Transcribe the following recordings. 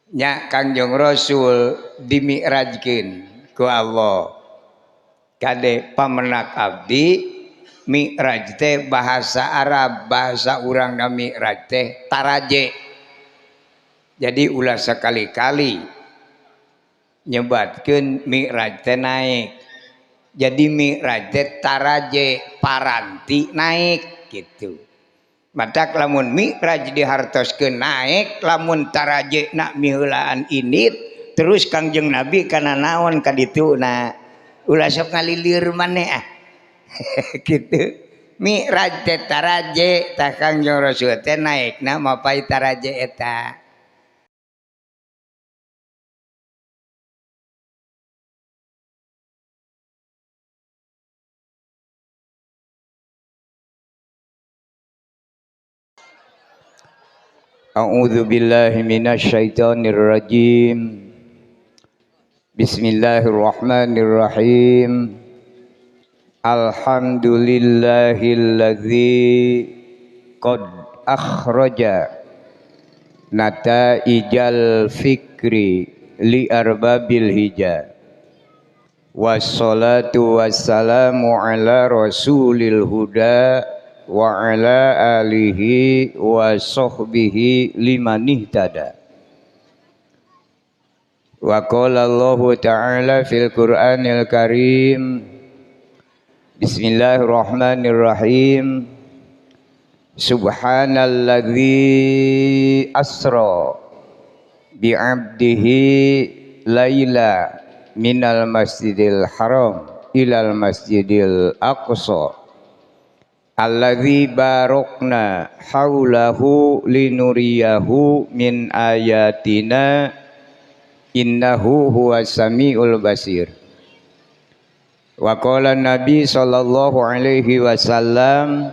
Nya Kangjeng Rasul dimi'rajkeun ku Allah. Kade pamenak abdi mi'raj teh bahasa Arab, bahasa urang na mi'raj teh taraje. Jadi ulah sekali-kali nyebatkeun mi'raj teh naik. Jadi mi'raj teh taraje, paranti naik gitu. Matak lamun mi'raj dihartoskeun naik, lamun taraje nak miheulaan init terus Kangjeng Nabi kana naon ka dituna. Ulah sok ngalilir maneh ah. Gitu. Mi'raj teh taraje, tah Kangjeng Rasul teh naikna mapai taraje eta. A'udzu billahi minasyaitonir rajim. Bismillahirrahmanirrahim. Alhamdulillahilladzi qad akhraja nataijal fikri li arbabil hija. Wassalatu wassalamu ala rasulil huda wa ala alihi wa sahbihi liman ihtada. Wa qala Allahu ta'ala fil Qur'anil Karim. Bismillahirrahmanirrahim. Subhanalladzi asra bi'abdihi laila minal masjidil haram ilal masjidil aqsa alladzi barakna haulahu linuriyahu min ayatina innahu huwas samiul basir. Wa qala nabi sallallahu alaihi wasallam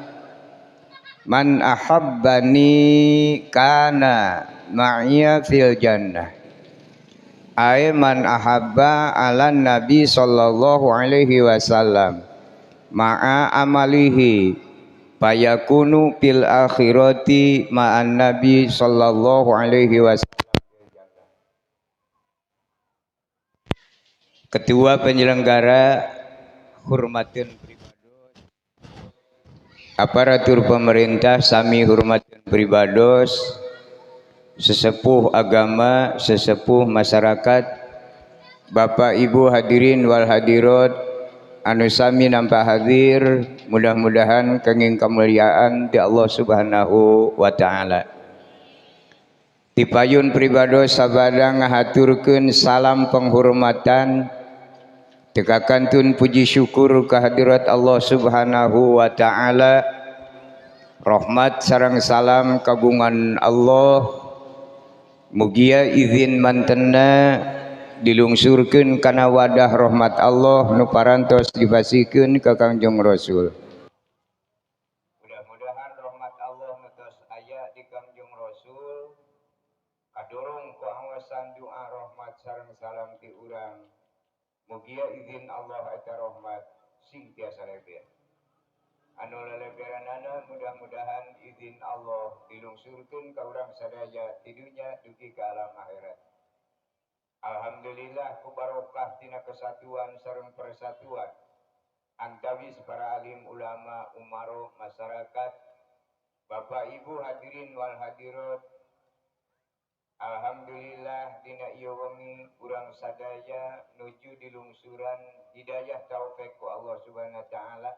man ahabbani kana ma'iya fil jannah. Ay man ahabba ala nabi sallallahu alaihi wasallam ma'a amalihi fayakunu fil akhirati ma'an nabi sallallahu alaihi wasallam. Ketua penyelenggara hormatin pribados, aparatur pemerintah sami hormatin pribados, sesepuh agama, sesepuh masyarakat, Bapak Ibu hadirin wal hadirat anu sami nampak hadir, mudah-mudahan kenging kemuliaan di Allah Subhanahu wa taala. Tipayun pribados sabada ngahaturkeun salam penghormatan teka kantun puji syukur kehadirat Allah Subhanahu wa taala. Rahmat sareng salam kagungan Allah mugia izin mantena dilungsurkeun kana wadah rahmat Allah nu parantos dipasikeun ka Kangjeng Rasul. Mudah-mudahan rahmat Allah nu tos aya di Kangjeng Rasul kadorong ku angosan doa rahmat sareng salam ti urang. Mugia izin Allah eta rahmat sing tiasa leber. Anu leleberanana mudah-mudahan izin Allah dilungsurkeun ka urang sadaya di dunya dugi ka alam akhirat. Alhamdulillah ku barokah tina kesatuan sareng persatuan antawis para alim ulama, umaro, masyarakat, Bapak Ibu hadirin wal hadirat. Alhamdulillah dina ieu wengi urang sadaya nuju dilungsuran hidayah taufik ku Allah Subhanahu wa taala.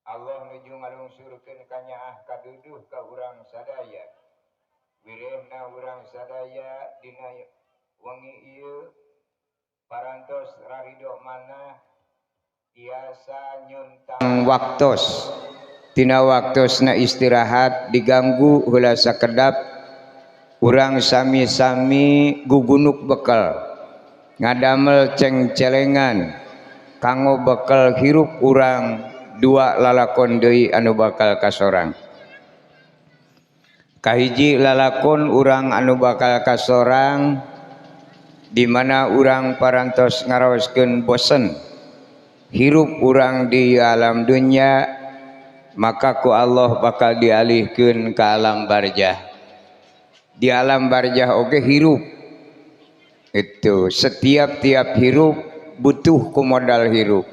Allah nuju ngalungsurkeun kanyaah kaduduh ka urang sadaya. Wirehna urang sadaya dina wengi ieu parantos rarido manah tiasa nyuntang waktos. Tina waktosna istirahat diganggu heula sakedap urang sami-sami gugunuk bekal ngadamel cengcelengan kanggo bekal hirup urang dua lalakon deui anu bakal kasorang. Kahiji lalakon urang anu bakal kasorang di mana urang parantos ngaraoskeun bosen hirup urang di alam dunya, maka ku Allah bakal dialihkeun ka alam barjah. Di alam barjah oge hirup Itu setiap tiap hirup butuh ku modal hirup.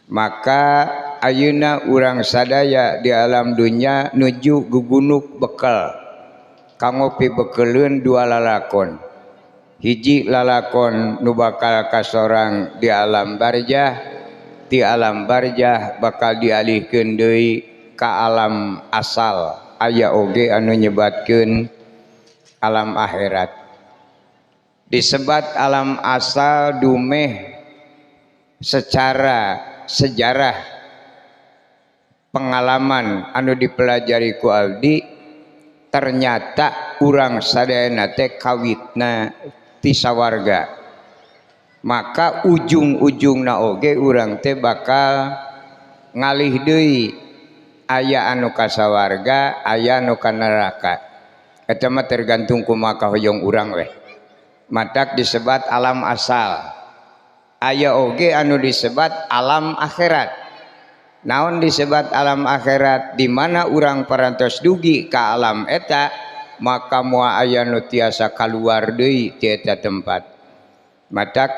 Maka ayeuna urang sadaya di alam dunya nuju gugunuk bekal kanggo pibekeleun dua lalakon. Hiji lalakon nu bakal kasorang di alam barzah, di alam barzah bakal dialihkeun deui ka alam asal. Aya oge anu nyebatkeun alam akhirat. Disebat alam asal dumeh secara sejarah pengalaman anu dipelajari ku abdi, ternyata urang sadayana teh kawitna ti sawarga. Maka ujung-ujungna oge urang teh bakal ngalih deui, aya anu ka sawarga, aya anu ka neraka. Eta mah tergantung kumaha kahoyong urang weh. Matak disebat alam asal. Aya oge anu disebat alam akhirat. Naon disebat alam akhirat? Di mana urang parantos dugi ka alam eta, maka moal aya nu tiasa kaluar deui ti eta tempat. Matak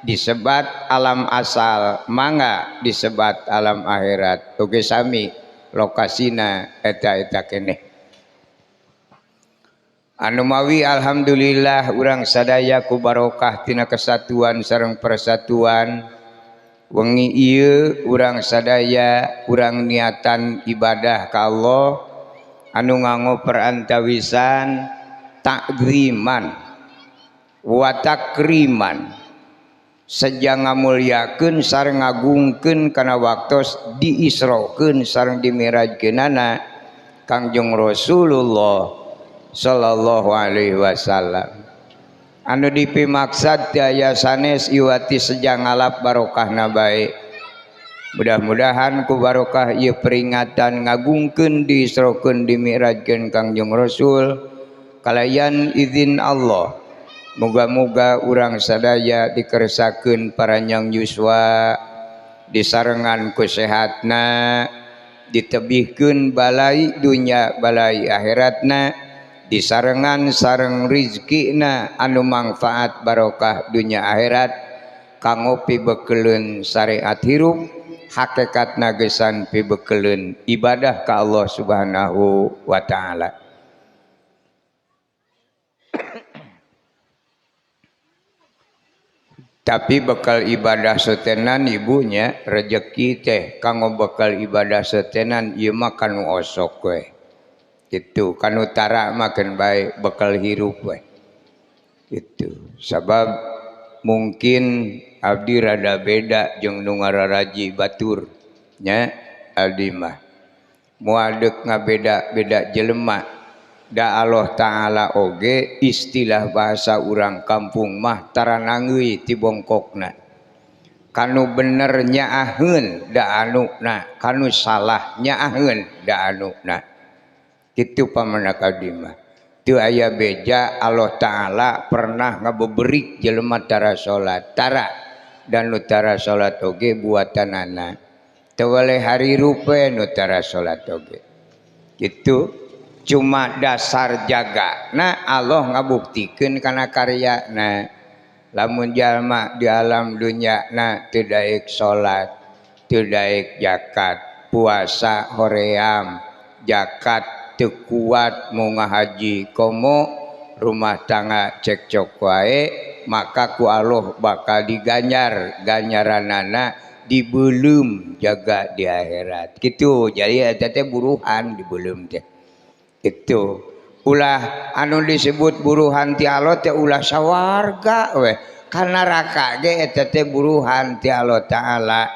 disebat alam asal, mangga disebat alam akhirat. Oge sami lokasina eta-eta keneh. Anu mawi alhamdulillah urang sadaya ku barokah tina kesatuan sareng persatuan. Wengi ieu urang sadaya urang niatan ibadah ka Allah anu nganggo perantawisan takziman wa takriman, seja ngamulyakeun sareng ngagungkeun kana waktos diisrokeun sareng dimirajkeunana Kangjeng Rasulullah sallallahu alaihi wasallam. Anu dipimaksad ti aya sanes iwati seja ngalap barokahna bae. Mudah-mudahan ku barokah ieu peringatan ngagungkeun diisrokeun dimirajkeun Kangjeng Rasul kalayan izin Allah. Moga-moga urang sadaya dikersakeun paranjang yuswa, disarengan ku sehatna, ditebihkeun balai dunya balai akhiratna, disarengan sareng rizkina anu mangfaat barokah dunya akhirat kanggo pibekeleun syariat hirup, hakikatna gesan pibekeleun ibadah ka Allah Subhanahu wa taala. Tapi bekal ibadah setenan ibunya rejeki teh kanggo bekal ibadah setenan ieu mah kanu osok we. Itu kanu tara makan baik bekal hirup we. Itu sabab mungkin abdi rada beda jeung nu ngararaji batur nya abdi mah. Moal deuk ngabeda-beda jelema. Da Allah Ta'ala oge istilah bahasa urang kampung mah tara nangeui ti bongkokna. Kanu bener nyaaheun da anuna, kanu salah nyaaheun da anuna. Kitu pamanak abdi mah. Teu aya beja Allah Ta'ala pernah ngabeberik jelema tara salat, tara dan nu tara salat oge buatanana. Teu weleh harirup we nu tara salat oge. Kitu cuma dasar jaga. Nah Allah ngabuktikeun kana karyana. Lamun jalma di alam dunya na teu daek salat, teu daek zakat, puasa hoream, zakat teu kuat mau ngahaji komo, rumah tangga cekcok wae, maka ku Allah bakal diganjar, ganjaranana dibeuleum jaga di akhirat. Kitu. Jadi eta teh buruhan dibeuleum teh. Itu ulah anu disebut buruhan ti Allah teh ulah sawarga we, ka neraka ge eta teh buruhan ti Allah Ta'ala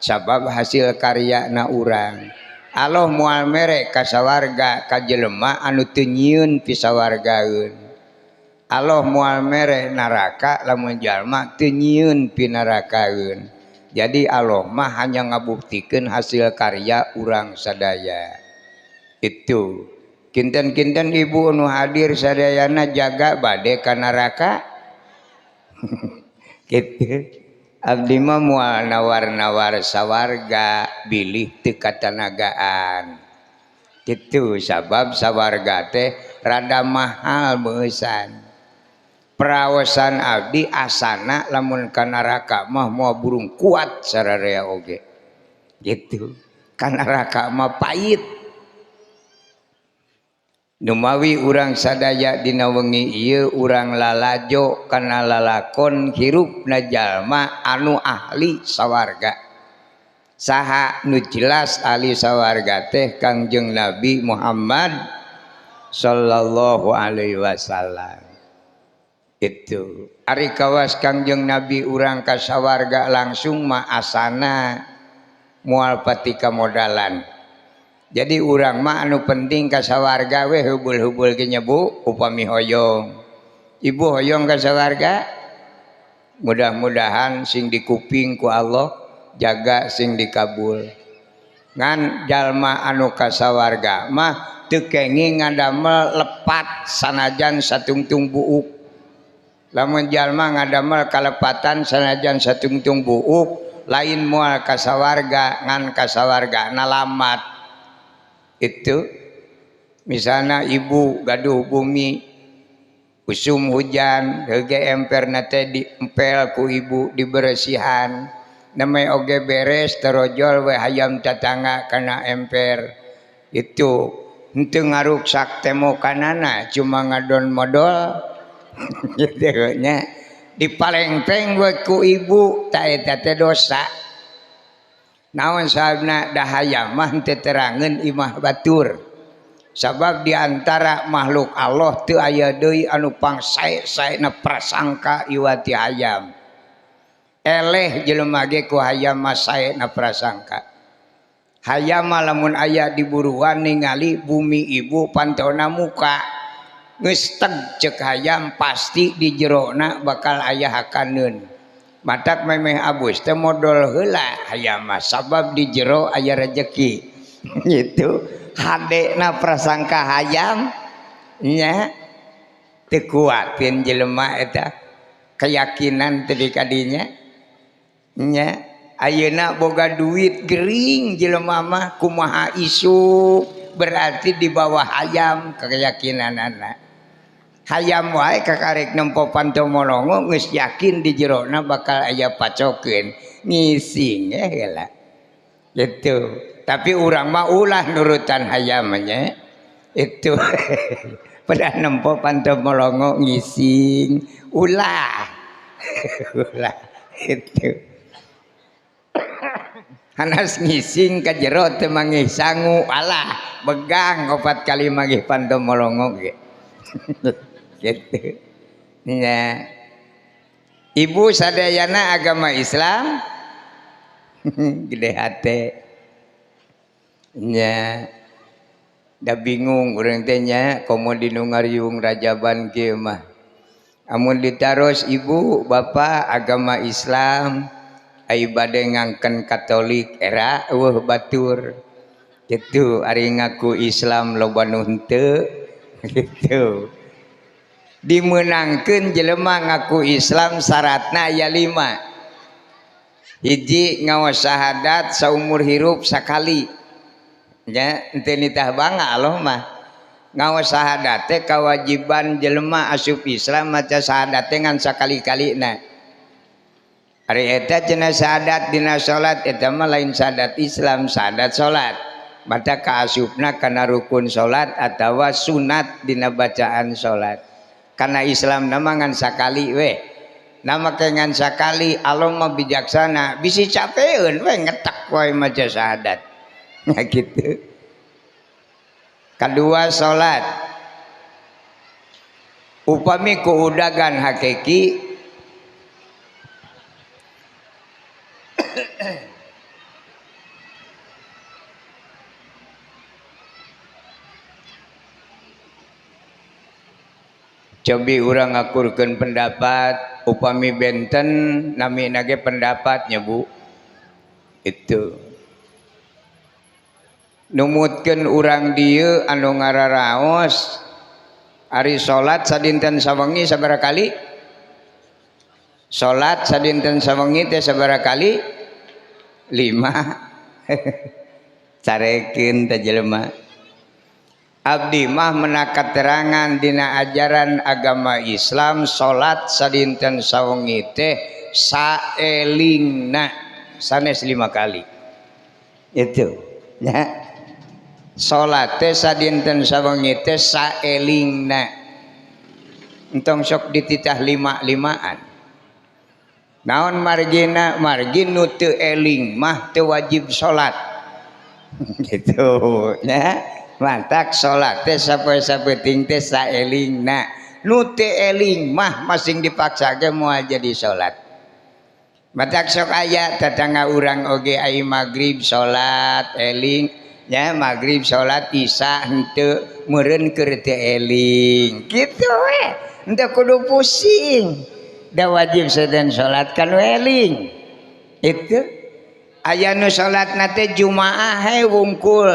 sabab hasil karyana urang. Allah moal mere ka sawarga ka jelema anu teu nyieun pisawargaeun. Allah moal mere neraka lamun jalma teu nyieun pinarakaeun. Jadi Allah mah hanya ngabuktikeun hasil karya urang sadaya. Itu kinten-kinten ibu nu hadir sadayana jaga bade ka neraka. Kitu. Abdi mah moal nawar-nawar sawarga bilih teu katanagaan. Kitu sabab sawarga teh rada mahal beusan. Prawasan abdi asana lamun ka neraka mah moal burung kuat sararea oge. Gitu. Ka neraka mah pait. Numawi urang sadaya dina wengi ieu urang lalajo kana lalakon hirupna jalma anu ahli sawarga. Saha nu jelas ahli sawarga teh Kangjeng Nabi Muhammad sallallahu alaihi wasallam. Itu ari kawas Kangjeng Nabi urang ka sawarga langsung mah asana moal pati kamodalan. Jadi urang mah anu penting ka sawarga we hubul-hubul ge nya Bu upami hoyong. Ibu hoyong ka sawarga? Mudah-mudahan sing dikuping ku Allah jaga sing dikabul. Ngan jalma anu ka sawarga mah teu kenging ngadamel lepat sanajan satungtung buuk. Lamun jalma ngadamel kalepatan sanajan satungtung buuk lain moal ka sawarga ngan ka sawarga nalamat. Itu misalnya ibu gaduh bumi usum hujan heuge emperna teh diempel ku ibu diberesihan namai oge beres terojol we hayam tatangga kana emper itu henteu ngaruksak temokanana cuma ngadon modol gitu nya dipalengpeng we ku ibu ta eta teh dosa. Naon sababna da hayam mah teu terangeun imah batur. Sabab di antara makhluk Allah teu aya deui anu pangsae-saena prasangka iwati hayam. Eleh jelema ge ku hayam mah saena prasangka. Hayam mah lamun aya di buruan ningali bumi ibu pantona muka. Geus teg ceuk hayam pasti di jerona bakal aya hakaneun. Matak memeh abus teh modol heula hayam mah sabab di jero aya rejeki. Gitu hadena prasangka hayam nya teu kuatin jelema eta keyakinan teh kadinya nya ayeuna boga duit gering jelema mah kumaha isu berarti di bawah hayam keyakinanana. Hayam wae kakarek nempo panto molongo geus yakin di jerona bakal aya pacokeun ngising heula gitu. Tapi urang mah ulah nurutan hayam nya itu. Pada nempo panto molongo ngising ulah ulah itu hanas ngising ka jero teu manggih sangu alah begang opat kali manggih panto molongo ge. Gitu. Ya. Ibu sadayana agama Islam gede hate. Nya. Da bingung urang teh nya komo di nu ngariung rajaban kieu mah. Amun ditaros ibu bapak agama Islam ai bade ngangken Katolik era eueuh batur. Gitu ari ngaku Islam loba nu henteu gitu. Dimenangkeun jelema ngaku Islam syaratna aya 5. Hiji ngaos syahadat saumur hirup sakali. Nya henteu nitah bangga Allah mah. Ngaos syahadat teh kewajiban jelema asup Islam maca syahadat teh ngan sakali-kalina. Ari eta cenah syahadat dina salat eta mah lain syahadat Islam, syahadat salat. Mata kaasupna kana rukun salat atawa sunat dina bacaan salat. Karena Islam nama ngan sakali weh. Nama ke ngan sakali Allah mah bijaksana bisi capeun we ngetek wae maca syahadat. Nah gitu. Kedua salat. Upami ku udagan hakiki cobi urang ngakurkeun pendapat upami benten nami nage pendapatnya Bu. Itu numutkeun urang dieu anu ngararaos ari salat sadinten sawengi sabaraha kali? Salat sadinten sawengi teh sabaraha kali? 5. Carekeun teh jelema. Abdi mah menak katerangan dina ajaran agama Islam salat sadinten sawengi teh saelingna sanes 5 kali. Itu nya. Salat teh sadinten sawengi teh saelingna. Entong sok dititah lima-limaan. Naon margina? Margin nu teu eling mah teu wajib salat. Gitu nya. Mantak salat teh sapoe-sapeuting teh saelingna. Nu teu eling mah masing dipaksa ge moal jadi salat. Matak sok aya tetangga urang oge ai magrib salat eling nya, magrib salat isya henteu meureun keur teu eling. Kitu we. Henteu kudu pusing. Da wajib sedan salat kan eling. Itu aya nu salatna teh Jumaah he wungkul.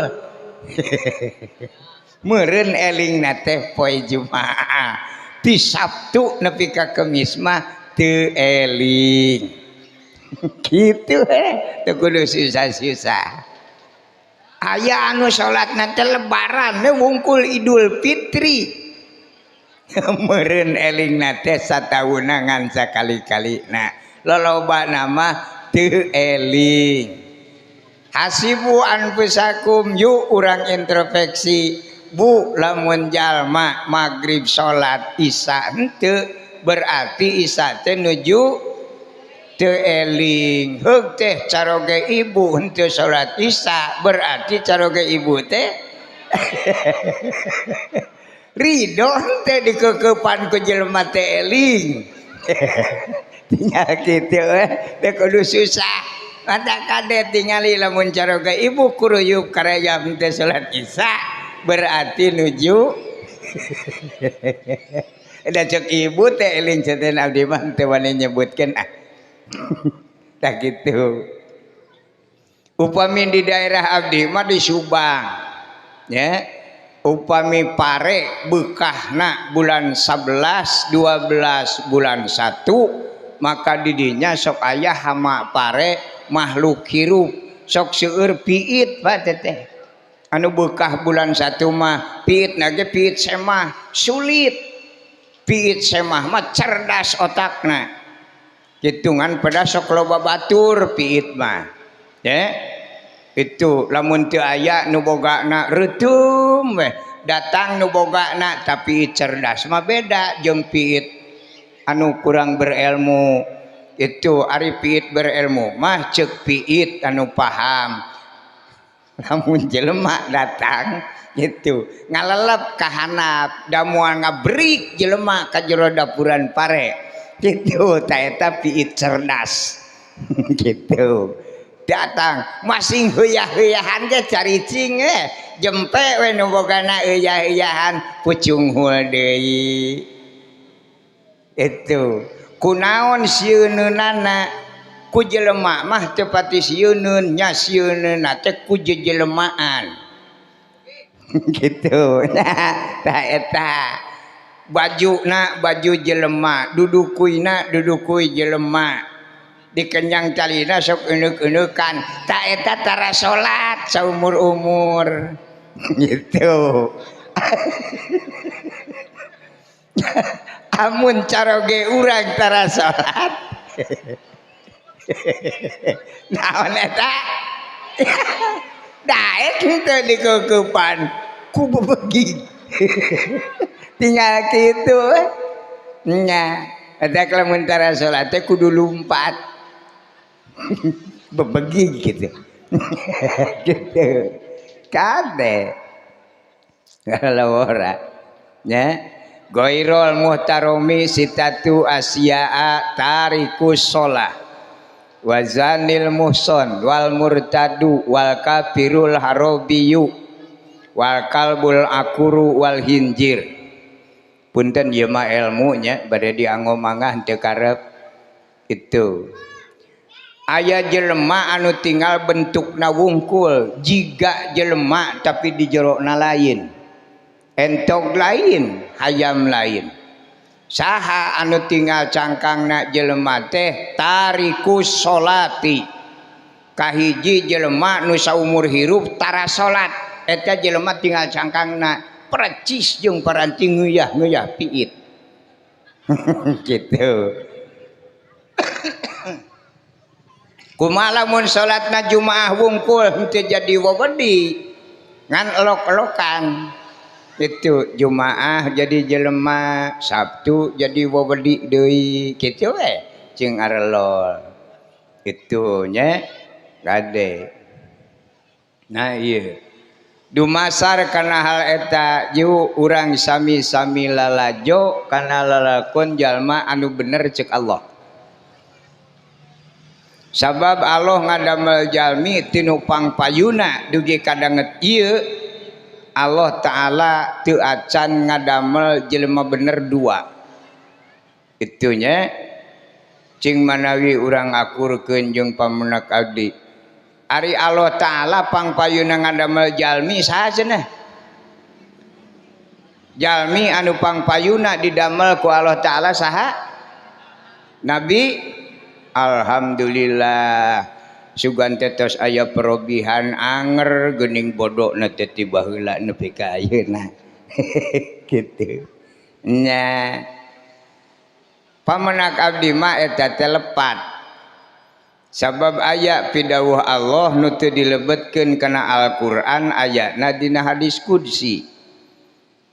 Meureun elingna teh poe Jumaah. Ti Sabtu nepi ka Kemis mah teu eling. Kitu he, teu kudu susah-susah. Aya anu salatna teh lebaran we wungkul Idul Fitri. Meureun elingna teh satauna ngan sakali-kalina. Lolobana mah teu eling. Hasibu anfusakum, yuk urang introspeksi. Bu, lamun jalma magrib salat isya henteu, berarti isya teh nuju teu eling. Heug teh caroge ibu henteu salat isya, berarti caroge ibu teh ridho henteu dikekepan ku jelema teh eling. Tinggal kitu we, teu kudu susah. Mata kade tingali lamun caroge ibu kuruyuk karayam teh salat isya, berarti nuju da cek ibu teh eling ceten abdi mah teu wani nyebutkeun ah. Tah kitu. Upami di daerah abdi mah di Subang nya, upami pare beukahna bulan 11 12 bulan 1, maka didinya sok aya hama pare makhluk hirup sok seueur piit Pak teteh. Anu beukah bulan 1 mah piit na ge piit semah sulit. Piit semah mah cerdas otakna. Hitungan pada sok loba batur piit mah. Ya. Itu lamun teu aya nu bogana reuteum weh, datang nu bogana tapi cerdas mah beda jeung piit anu kurang berilmu. Itu ari piit berilmu mah ceuk piit anu paham. Lamun jelema datang gitu ngalelep ka handap da moal ngabrik jelema ka jero dapuran pare gitu, ta eta piit cerdas. Gitu datang masing heuya-heuyahan ge caricing jempe we nu bogana heuya-heuyahan pucunghul deui. Itu kunaon sieuneunana ku jelema mah teu pati sieuneun nya, sieuneunna teh ku jejelemaan. Gitu. Nah tah eta bajuna baju jelema, dudukuina dudukui jelema, dikenyang calina sok euneuк-eunukan, tah eta tara salat saumur-umur. Gitu. Amun caroge urang tara salat naon eta daek henteu dikukupan ku bebegi. Tinggal kitu nya. Eta lamun tara salat teh kudu lumpat bebegi gitu. Gitu kade kalau ora nya. Goirol muhtaromi sitatu asya'a tarikus sholah wazanil muhson wal murtadu wal kafirul harobiyu wal kalbul akuru wal hinjir. Punten ieu mah ilmunya bade dianggo mangah teu karep. Itu aya jelema anu tinggal bentukna wungkul jiga jelema tapi di jerona lain, entog lain, hayam lain. Saha anu tinggal cangkangna jelema teh tarikus sholati. Kahiji jelema nu saumur hirup tara salat, eta jelema tinggal cangkangna Percis jeung paranti nguyah-nguyah piit. Gitu. Kumaha lamun salatna Jumaah wungkul henteu jadi wewedi ngan elok-elokan. Itu Jumaah jadi jelema, Sabtu jadi wewedi deui kitu we jeung arelol. Itu nya gade. Nah ieu dumasar kana hal eta ju urang sami-sami lalajo kana lalakon jalma anu bener cek Allah. Sabab Allah ngadamel jalmi tinu pangpayuna dugi kadanget ieu Allah Ta'ala teu acan ngadamel jelema bener dua. Itunya cing manawi urang akurkeun jeung pamenak abdi. Ari Allah Ta'ala pangpayuna ngadamel jalmi saha cenah? Jalmi anu pangpayuna didamel ku Allah Ta'ala saha? Nabi. Alhamdulillah sugan teh tos aya perobihan anger geuning bodona teh ti baheula nepi ka ayeuna. Kitu nya pamenak abdi mah eta teh lepat sabab aya pidawuh Allah nu teu dilebetkeun kana Al-Qur'an ayana dina hadis qudsi.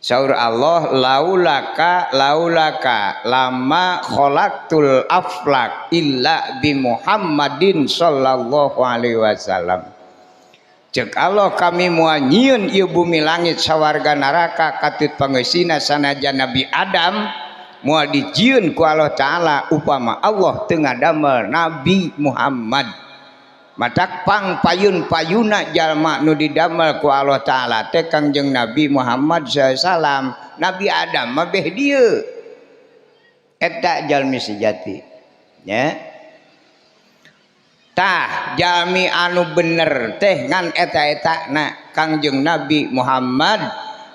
Saur Allah laulaka laulaka lama khalaqtul aflak illa bi Muhammadin sallallahu alaihi wasallam. Cek Allah kami moal nyieun ieu bumi langit sawarga neraka katut pangeusina sanajan Nabi Adam moal dijieun ku Allah Ta'ala upama Allah teu ngadamel Nabi Muhammad. Matak pang payun-payuna jalma nu didamel ku Allah Ta'ala teh Kangjeng Nabi Muhammad sallallahu alaihi wasallam. Nabi Adam mah beh dieu. Eta jalmi sejati nya. Tah jalmi anu bener teh ngan eta-etana Kangjeng Nabi Muhammad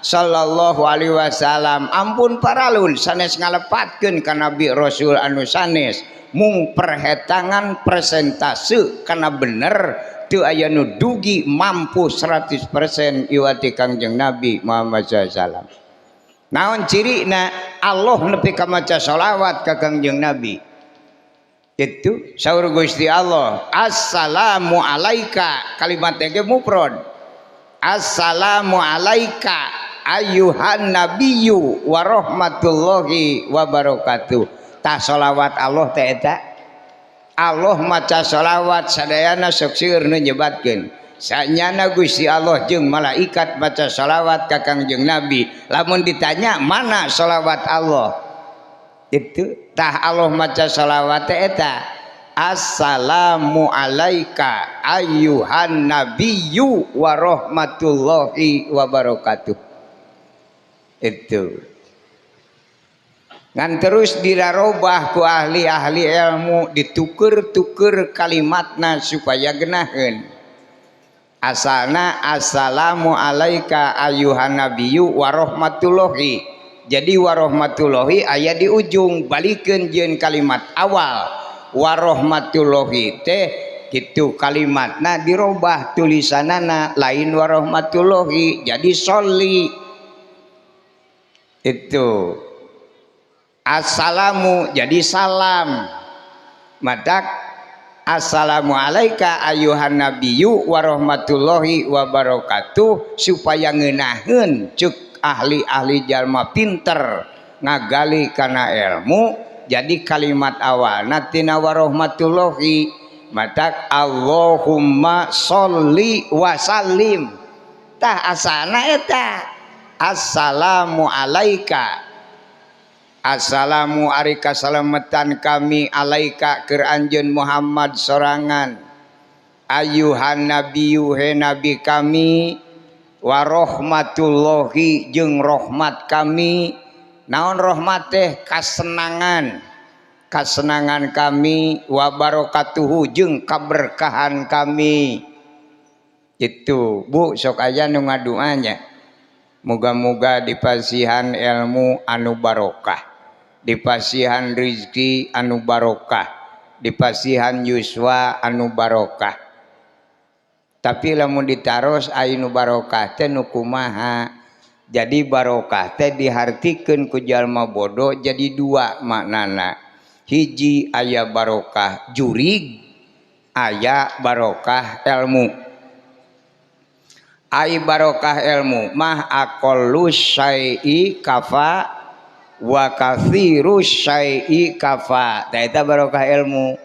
sallallahu alaihi wasallam. Ampun paralun sanes ngalepatkeun ka Nabi Rasul anu sanes, mung perhetangan persentase kana bener teu aya nu dugi mampu 100% iwati Kangjeng Nabi Muhammad sallallahu alaihi wasallam. Naon cirina Allah nepi ka maca sholawat ka Kangjeng Nabi. Itu saur Gusti Allah, assalamu alaika, kalimat teh mufrad. Assalamu alaika ayyuhan nabiyyu wa rahmatullahi wa barakatuh. Tah sholawat Allah teh eta. Allah maca sholawat sadayana sok seueur nu nyebatkeun. Sanyana Gusti Allah jeung malaikat maca sholawat ka Kangjeng Nabi. Lamun ditanya mana sholawat Allah? Itu tah Allah maca sholawat teh eta. Assalamu alaika ayyuhan nabiyyu wa rahmatullahi wa barakatuh. Itu ngan terus dirarobah ku ahli-ahli ilmu, dituker-tuker kalimatna supaya genaheun. Asalna assalamu alaika ayyuhan nabiyyu wa rahmatullahi. Jadi wa rahmatullahi aya di ujung, balikeun jeung kalimat awal wa rahmatullahi teh kitu kalimatna dirobah tulisanana lain wa rahmatullahi jadi sholli. Itu assalamu jadi salam. Madak assalamu alaika ayyuhan nabiyyu wa rahmatullahi wa barakatuh supaya ngeunaheun cek ahli-ahli jalma pinter ngagali kana ilmu. Jadi kalimat awalna tina wa rahmatullahi, madak Allahumma sholli wa sallim. Tah asana eta assalamu alaika. Assalamu ari kasalametan kami alaika keur anjeun Muhammad sorangan ayyuhan nabiyyu he nabi kami wa rahmatullahi jeung rahmat kami. Naon rahmat teh? Kasenangan, kasenangan kami, wa barakatuhu jeung kaberkahan kami. Itu Bu sok aya nu ngaduanya moga-moga dipasihan ilmu anu barokah, dipasihan rizki anu barokah, dipasihan yuswa anu barokah. Tapi lamun ditaros anu barokah teh nu kumaha? Jadi barokah teh dihartikeun ku jalma bodoh jadi dua maknana. Hiji aya barokah jurig, aya barokah ilmu. Ai barokah ilmu mah aqallu syai'i kafa wa katsiru syai'i kafa. Tah eta barokah ilmu.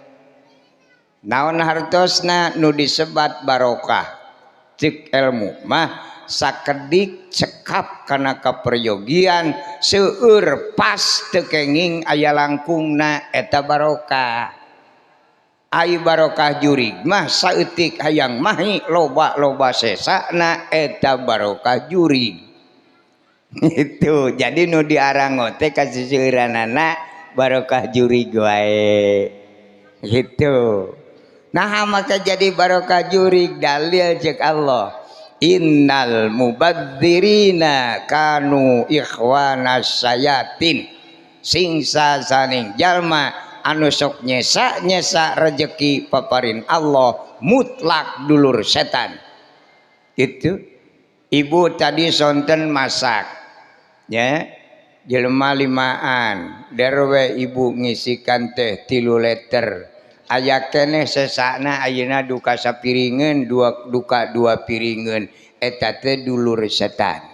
Naon hartosna nu disebat barokah cek ilmu mah sakedik cekap kana kaperyogian seueur pas teu kenging aya langkungna eta barokah. Ai barokah jurig mah saeutik hayang mahi loba-loba sesana eta barokah jurig. Itu jadi nu diarango teh kasiseueuranana barokah jurig wae. Gitu. Nah maka jadi barokah jurig dalil cek Allah. Innal mubadzirina kanu ikhwanas sayatin. Singsa saning jalma anu sok nyesa-nyesa rejeki paparin Allah mutlak dulur setan. Itu ibu tadi sonten masak ya jelema limaan derwe ibu ngisikan teh 3 liter aya keneh sesakna ayeuna duka sapiringeun dua duka 2 piringeun eta teh dulur setan.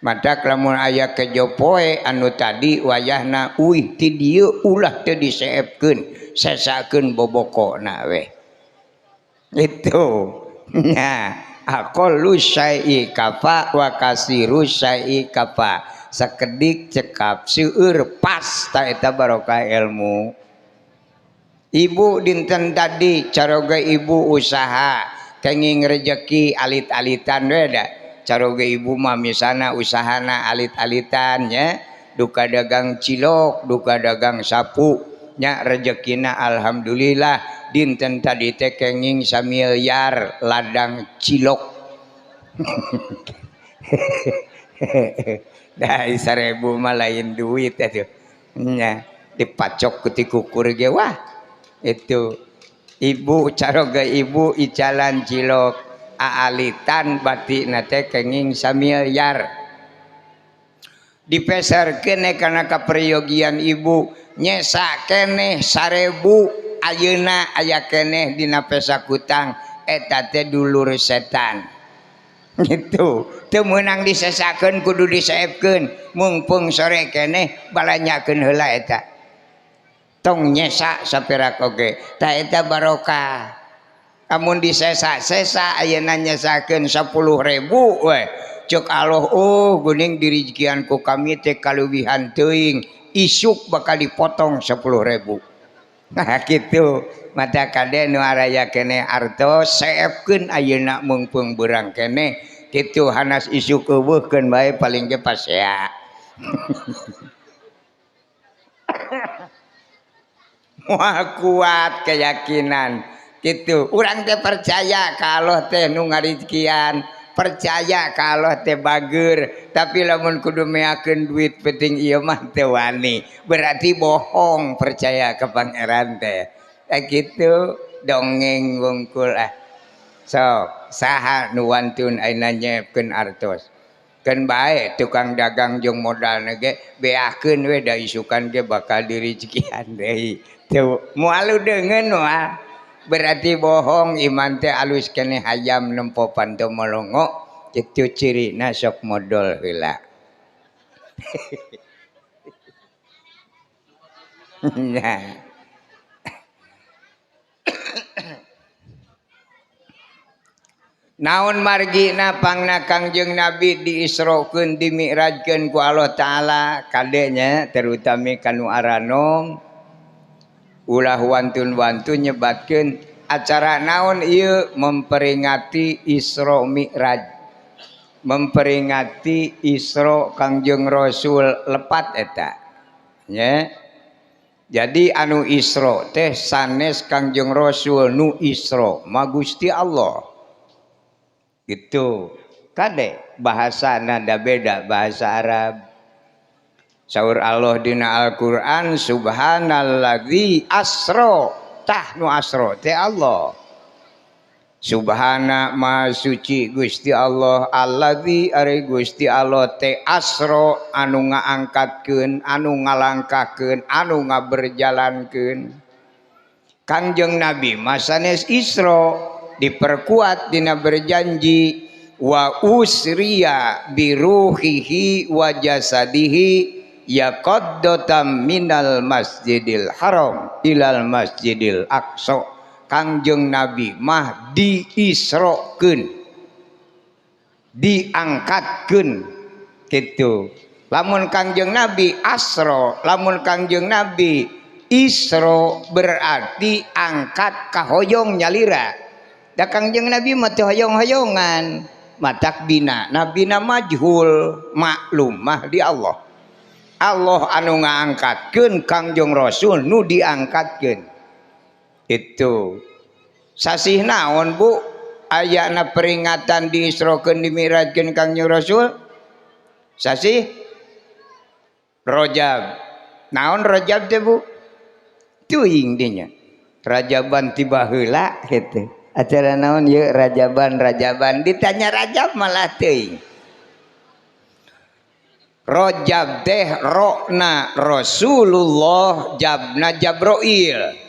Matak lamun aya kejo poe anu tadi wayahna uih ti dieu ulah teu diseepkeun sesakeun bobokona we. Itu nya aqallu syai'i kafa wa kasiru syai'i kafa. Sakedik cekap seueur pas ta eta barokah ilmu. Ibu dinten tadi caroge ibu usaha kenging rejeki alit-alitan we da. Caroge ibu mah misalna usahana alit-alitan nya, duka dagang cilok, duka dagang sapu nya rejekina alhamdulillah dinten tadi teh kenging samiliar ladang cilok. Da 1000 mah lain duit atuh nya dipacok ku ti kukur ge wah. Itu ibu caroge ibu icalan cilok aalitan batina teh kenging samiliar dipeserkeun kana kaperyogian ibu nyesa keneh 1000 ayeuna aya keneh dina pesa kutang eta teh dulur setan. Gitu teu meunang disesakeun kudu diseepkeun mungpung sore keneh balanyakeun heula eta tong nyesa saperak oge ta eta barokah. Amun disesa-sesa ayeuna nyesakeun 10.000 we cek Allah oh geuning dirijikian ku kami teh kaluwihan teuing isuk bakal dipotong 10.000. Nah kitu mata kade nu araya keneh artos seepkeun ayeuna mungpung beurang keneh kitu hanas isuk eueuhkeun bae paling ge pasea. Wah kuat keyakinan gitu. Urang teh percaya kalau teh nu ngarizkian, percaya kalau teh bager, tapi lamun kudu meakeun duit penting ieu mah teu wani. Berarti bohong percaya ke pangeran teh. Gitu dongeng wungkul ah. Sok saha nu wantun ayeuna nyeepkeun artos. Keun bae tukang dagang jeung modalna ge beakeun we da isukan ge bakal dirizkian deui. Teu moal deungeun moal. Berarti bohong iman teh alus keneh hayam nempo panto molongo kitu cirina sok modol heula. Nah. Naon margina pangna Kangjeng Nabi diisrokeun dimi'rajkeun ku Allah Ta'ala kadenya terutami kanu aranom ulah wantun-wantun nyebatkeun acara naon ieu memperingati Isra Mi'raj, memperingati Isra Kangjeng Rasul lepat eta nya. Jadi anu Isra teh sanes Kangjeng Rasul nu Isra ma Gusti Allah. Gitu kade bahasa nada beda bahasa Arab. Saur Allah dina Al-Qur'an subhanalladzi asra, tah nu asra teh Allah. Subhana maha suci Gusti Allah alladzi ari Gusti Allah teh asra anu ngaangkatkeun anu ngalangkahkeun anu ngaberjalankeun. Kangjeng Nabi masanes Isra diperkuat dina berjanji wa usriya biruhihi wa jasadihi yaqaddatam minal masjidil haram ilal masjidil aqsa. Kangjeng Nabi mah diisrokeun diangkatkeun gitu. Lamun Kangjeng Nabi asro, lamun Kangjeng Nabi isro berarti angkat kahoyong nyalira. Da Kangjeng Nabi mah teu hoyong-hoyongan, matak bina nabina majhul maklum mah di Allah. Allah anu ngaangkatkeun Kangjeng Rasul nu diangkatkeun. Itu sasih naon Bu ayana peringatan diisrokeun dimirajkeun Kangjeng Rasul sasih Rajab. Naon Rajab teh Bu? Teuing dinya Rajaban tiba heula kitu. Acara naon ieu Rajaban Rajaban ditanya Rajab malah teuing. Rajab teh rokna Rasulullah jabna Jabroil.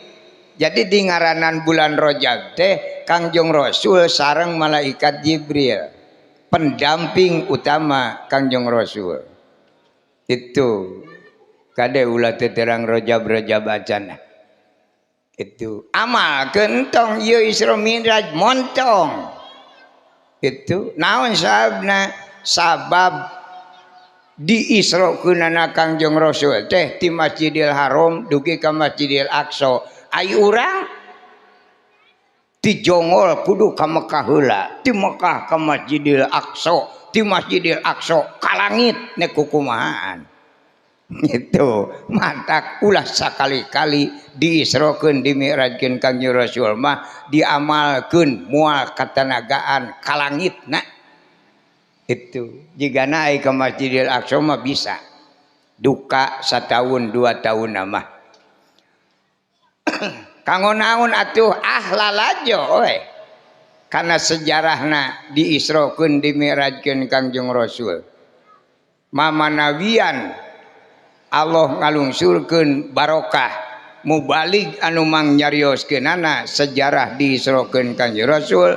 Jadi di ngaranan bulan Rajab teh Kangjeng Rasul sareng malaikat Jibril pendamping utama Kangjeng Rasul. Itu kade ulah teu terang Rajab-Rajab acana. Itu amal kentong ieu Isra Mi'raj montong. Itu naon sababna? Sabab diisrokeunana Kangjeng Rasul teh ti Masjidil Haram dugi ka Masjidil Aqsa. Ai urang ti Jonggol kudu ka Mekah heula, ti Mekah ka Masjidil Aqsa, ti Masjidil Aqsa ka langit nek kukumahaan. Itu matak ulah sakali-kali diisrokeun dimi'rajkeun Kangjeng Rasul mah diamalkeun moal katanagaan ka langitna. Itu jigana ai ka Masjidil Aqsa mah bisa duka satahun dua tahun mah. Kanggo naon atuh ah lalajo we kana sejarahna diisrokeun dimi'rajkeun Kangjeng Rasul. Mamanawian Allah ngalungsurkeun barokah mubalig anu mang nyarioskeunana sejarah diisrokeun Kangjeng Rasul.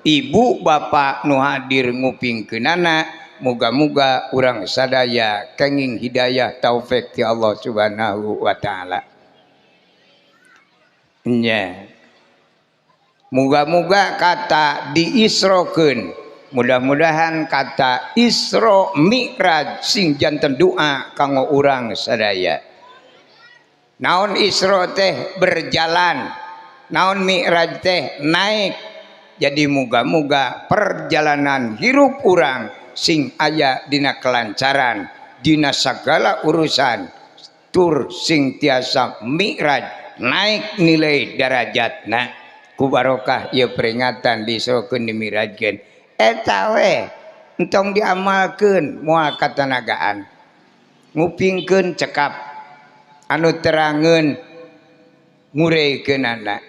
Ibu bapak nu hadir ngupingkeunana muga-muga urang sadaya kenging hidayah taufik ti Allah Subhanahu wa taala. Nya. Muga-muga kata diisrokeun, mudah-mudahan kata Isra Mi'raj sing janten doa kanggo urang sadaya. Naon Isra teh berjalan, naon Mi'raj teh naik. Jadi muga-muga perjalanan hirup urang sing aya dina kelancaran, dina sagala urusan, tur sing tiasa mi'raj naik nilai darajatna ku barokah ieu peringatan diisrokeun dimirajkeun. Eta we entong diamalkeun moal katanagaan, ngupingkeun cekap anu terangeun ngureikeunana.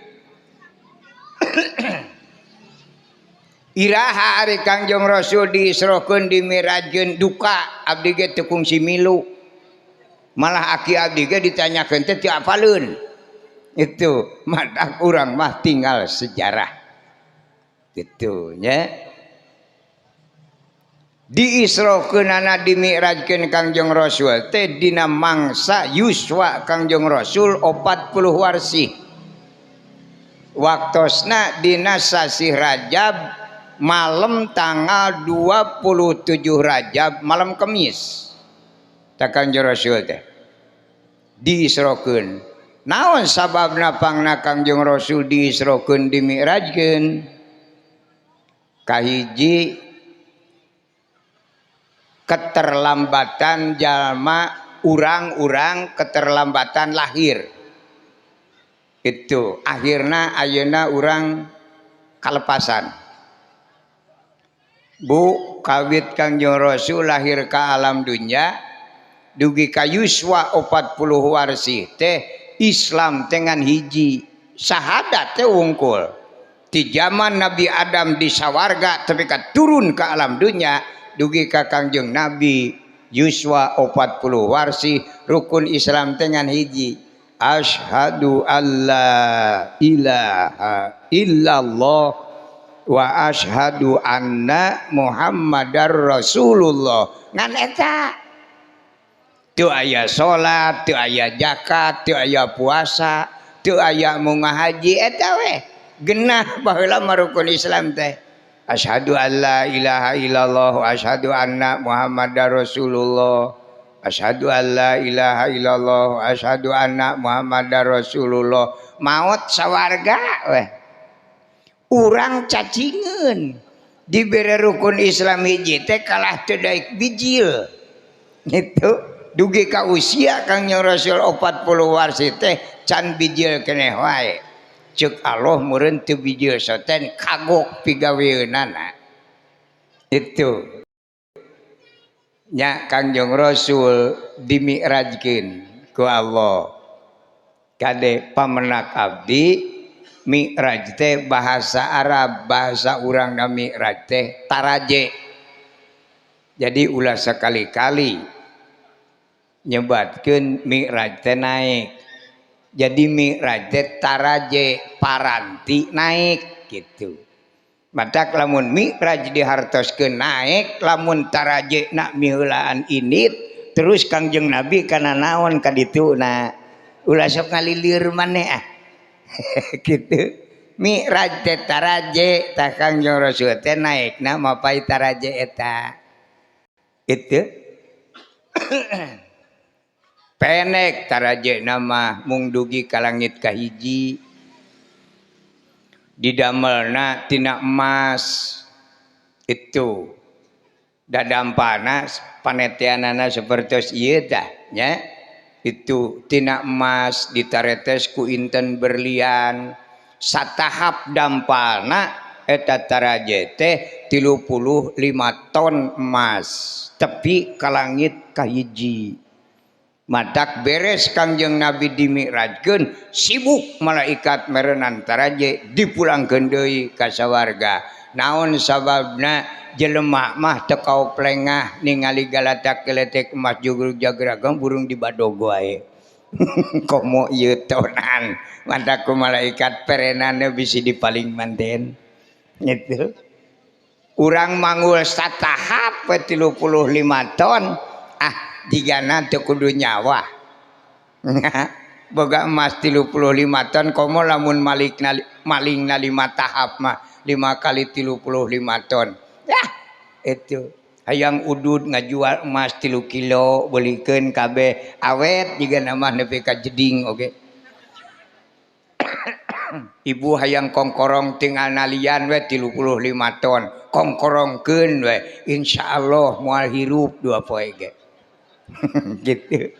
Iraha ari Kangjeng Rasul diisrokeun dimirajkeun duka abdi ge teu kungsi milu, malah aki abdi ge ditanyakeun teh teu apaleun. Itu matak urang mah tinggal sejarah gitu nya. Diisrokeunana dimi'rajkeun Kangjeng Rasul teh dina mangsa yuswa Kangjeng Rasul 40 warsih. Waktosna dina sasih Rajab malam tanggal 27 Rajab malam Kemis tah Kangjeng Rasul teh diisrokeun. Naon sababna pangna Kangjeng Rasul diisrokeun dimi'rajkeun? Kahiji keterlambatan jalma urang-urang keterlambatan lahir. Itu akhirna ayeuna urang kalepasan. Bu kawit Kangjeng Rasul lahir ka alam dunya dugi ka yuswa 40 warsih teh Islam dengan hiji syahadat teh wungkul. Di zaman Nabi Adam di sawarga tapi ka turun ke alam dunya dugi ka Kangjeng Nabi Yuswa 40 warsi rukun Islam teh ngan hiji asyhadu alla ilaha illallah wa asyhadu anna Muhammadar Rasulullah ngan eta teu aya salat teu aya zakat teu aya puasa teu aya munga haji eta we genah baheula mah rukun Islam teh asyhadu alla ilaha illallah wa asyhadu anna Muhammadar Rasulullah asyhadu alla ilaha illallah wa asyhadu anna Muhammadar Rasulullah maot sawarga weh urang cacingeun dibere rukun Islam hiji teh kalah teu daek bijil gitu dugi ka usia Kangjeng Rasul 40 warsi teh can bijil keneh wae ceuk Allah meureun teu bijil soten kagok pigaweunana itu nya Kangjeng Rasul dimi'rajkeun ku Allah kade pamenak abdi mi'raj teh bahasa Arab bahasa urang na mi'raj teh taraje jadi ulah sekali-kali nyebatkeun mi'raj teh naik jadi mi'raj teh taraje paranti naik gitu matak lamun mi'raj dihartoskeun naik lamun taraje nak miheulaan init terus Kangjeng Nabi kana naon ka dituna ulah sok ngalilir maneh ah gitu mi'raj teh taraje tah Kangjeng Rasul teh naikna mapai taraje eta itu pendek taraje nama mung dugi ka langit kahiji didamelna tina emas itu dadampana panetianana sapertos ieu tah nya itu tina emas ditaretes ku inten berlian satahap dampalna eta taraje teh 35 ton emas tepi ka langit kahiji matak beres Kangjeng Nabi dimi'rajkeun sibuk malaikat merenan taraje dipulangkeun deui ka sawarga naon sababna jelema mah teu kaoplengah ningali galatak geletek emas jugrug jagrageng burung dibadog wae komo ieu tonan matak ku malaikat perenanna bisi dipaling manten gitu urang manggul satahap 35 ton ah jigana teu kudu nyawa boga emas 35 ton komo lamun malingna 5 tahap mah 5 kali 35 ton yah itu hayang udud ngajual emas 3 kilo belikeun kabeh awet jigana mah nepi ka jeding oge ibu hayang kongkorong tinggal nalian we 35 ton kongkorongkeun we insyaallah moal hirup 2 poe ge gitu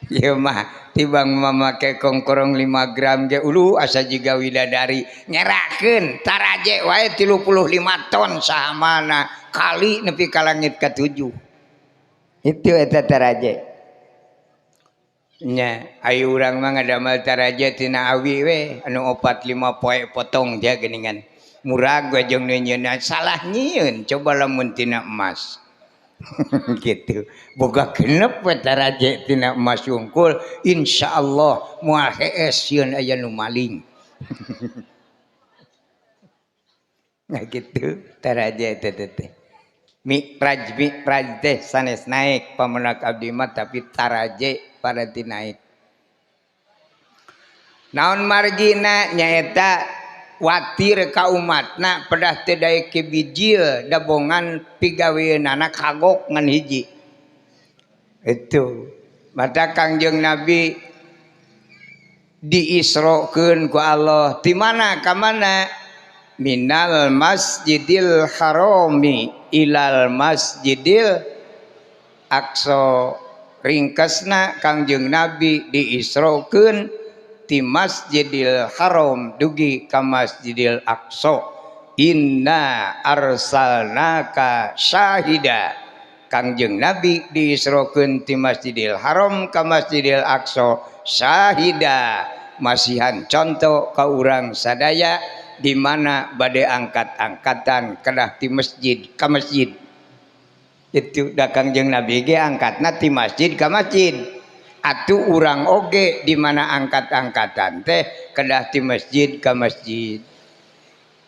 ieu mah tibang mamake kongkorong 5 gram ge ulu asa jiga widadari nyerakeun taraje wae 35 ton sahamana kali nepi ka langit ka-7 itu eta taraje nya ayo urang mah ngadamel taraje tina awi we anu 4 5 poe potong dia geuningan murag we jeung nyieunna salah nyieun coba lamun tina emas gitu boga genep we taraje tina emas wungkul insyaallah moal hees sieun aya nu maling nah gitu taraje teh teh mi'raj mi'raj teh sanes naik pamenak abdi mah tapi taraje paranti naik naon margina nyaeta watir ka umatna pedah teu daek bijil dabongan pigaweunana kagok ngan hiji itu mata Kangjeng Nabi diisrokeun ku Allah di mana ka mana minal masjidil harami ilal masjidil aqsa ringkesna Kangjeng Nabi diisrokeun ti Masjidil Haram dugi ka Masjidil Aqsa inna arsalnaka syahida Kangjeng Nabi diisrokeun ti Masjidil Haram ka Masjidil Aqsa syahida masihan contoh ka urang sadaya di mana bade angkat-angkatan kedah ti masjid ka masjid. Itu da Kangjeng Nabi ge angkatna ti masjid ka masjid. Atuh urang oge di mana angkat-angkatan teh kedah ti masjid ka masjid.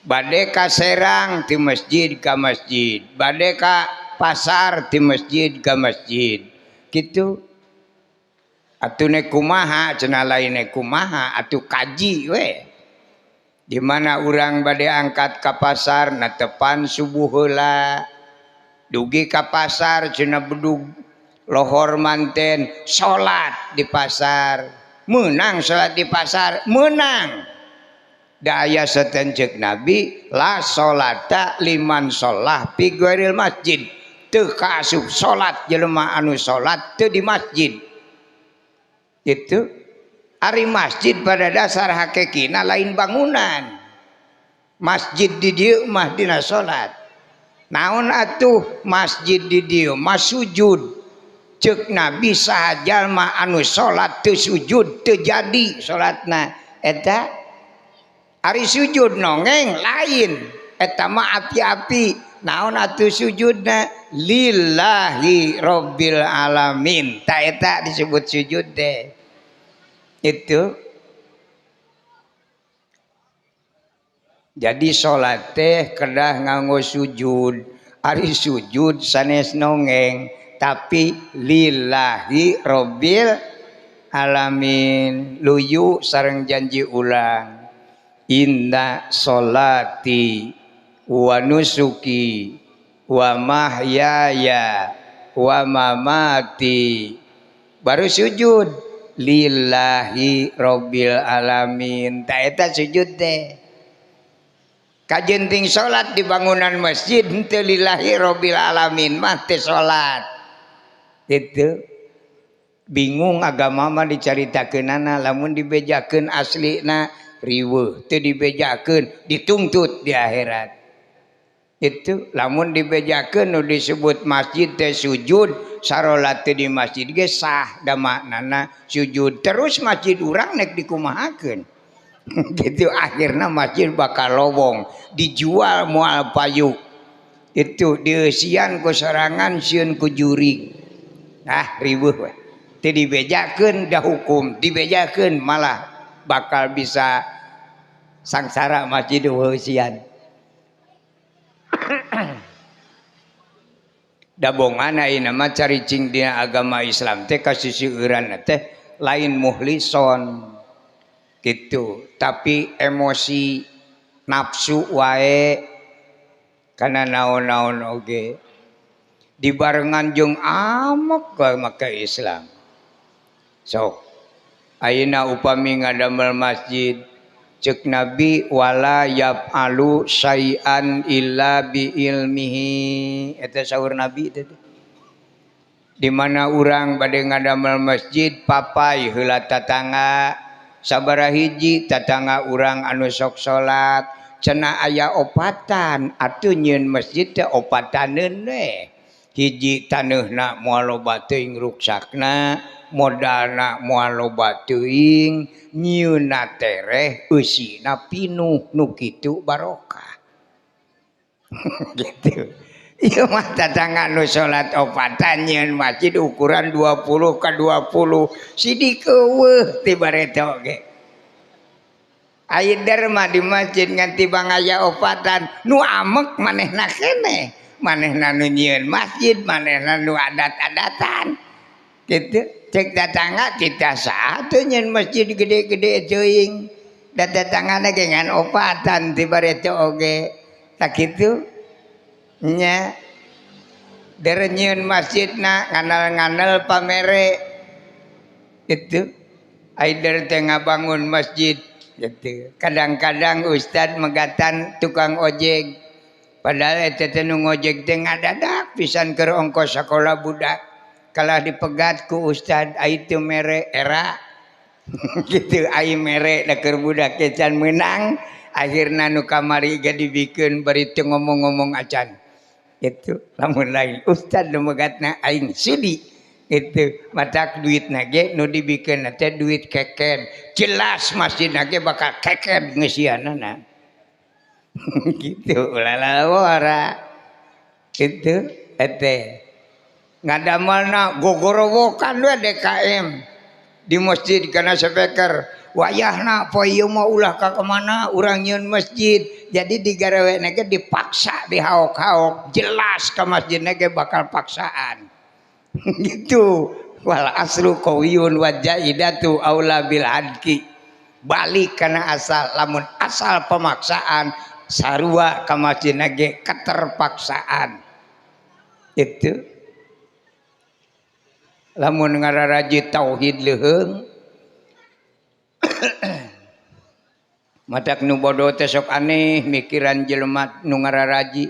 Bade ka Serang ti masjid ka masjid, bade ka pasar ti masjid ka masjid. Kitu. Atuh nek kumaha cenah lain nek kumaha atuh kaji we. Di mana urang bade angkat ka pasar netepan subuh heula. Dugi ka pasar cenah bedug lohor manten salat di pasar. Meunang salat di pasar, meunang. Da aya satencek Nabi la salata liman sholah fi ghairil masjid. Teu kaasup salat jelema anu salat teu di masjid. Itu ari masjid pada dasar hakikina lain bangunan. Masjid di dieu mah dina salat. Naon atuh masjid di dieu mah sujud. Ceuk Nabi saha jalma anu salat teu sujud teu jadi salatna. Eta ari sujud nongeng lain, eta mah api-api. Naon atuh sujudna lillahi rabbil alamin. Ta eta disebut sujud teh. Itu. Jadi salat teh kedah nganggo sujud. Ari sujud sanes nongeng tapi lillahi rabbil alamin. Luyu sareng janji ulang. Inna sholati wa nusuki wa mahyaya wa mamati. Baru sujud lillahi rabbil alamin. Ta eta sujud teh. Kajenting salat di bangunan masjid henteu lillahi rabbil alamin mah teu salat. Gitu. Bingung agama mah dicaritakeunana lamun dibejakeun aslina riweuh, teu dibejakeun dituntut di akhirat. Itu lamun dibejakeun nu disebut masjid teh sujud, sarolat teh di masjid ge sah da maknana sujud. Terus masjid urang nek dikumahakeun. Gitu akhirna masjid bakal lowong, dijual moal payu. Itu dieusian ku sorangan sieun ku jurig. Nah riweuh we. Teu dibejakeun da hukum, dibejakeun malah bakal bisa sangsara masjid eusian. Dabongan ayeuna mah caricing dina agama Islam teh kasiseueuran teh lain muhlison gitu, tapi emosi nafsu wae kana naon-naon oge dibarengan jeung amek make Islam. Sok ayeuna upami ngadamel masjid ceuk Nabi wala yaf'alu syai'an illa bi ilmihi. Eta saur Nabi teh. Di mana urang bade ngadamel masjid papai heula tatangga sabaraha hiji tatangga urang anu sok salat cenah aya opatan atuh nyieun masjid teh opataneun we. Hiji taneuhna moal loba teuing ruksakna, modalna moal loba teuing, nyieunna tereh eusina pinuh nu kitu barokah. Gitu. Ieu mah tatangga nu salat opatan nyieun masjid ukuran 20 ka 20 sidik eueuh ti bareto ge. Aya derma di masjid ngan tibang aya opatan nu amek manehna keneh. Manehna nu nyieun masjid, manehna nu adat-adatan. Gitu. Cek tatangga kita saha teu nyieun masjid gede-gede teuing. Da tatanggana ge ngan opatan ti bareto oge. Tak kitu nya. Dere nyieun masjidna nganal-nganal pamere. Gitu. Ai dere teh ngabangun masjid gitu. Kadang-kadang ustad megatan tukang ojek. Padahal eta teh nu ngojek teh ngadadak pisan keur ongkos sakola budak. Kalah dipegat ku ustad ai teu mere era. Gitu ai mere da keur budak ge can meunang. Akhirna nu kamari ge dibikeun bari teu ngomong-ngomong acan. Gitu lamun lain ustad nu megatna aing sudi. Itu matak duitna ge nu dibikeun teh duit keken. Jelas masjidna ge bakal keken ngeusianana. Gitu ulah lalawara. Gitu ete. Ngadamelna gogorowokan we DKM di masjid kana speaker. Wayahna poe ieu mah ulah ka kemana urang nyieun masjid. Jadi digarawena ge dipaksa dihaok-haok jelas ka masjidna ge bakal paksaan. Gitu. Wal aslu qawiyun wa jaidatu aula bil hadki. Balik kana asal, lamun asal pemaksaan sarua ka masjidna ge keterpaksaan. Itu. Lamun ngararaji tauhid leuheung matak nu bodoh teh sok aneh mikiran jelema nu ngararaji.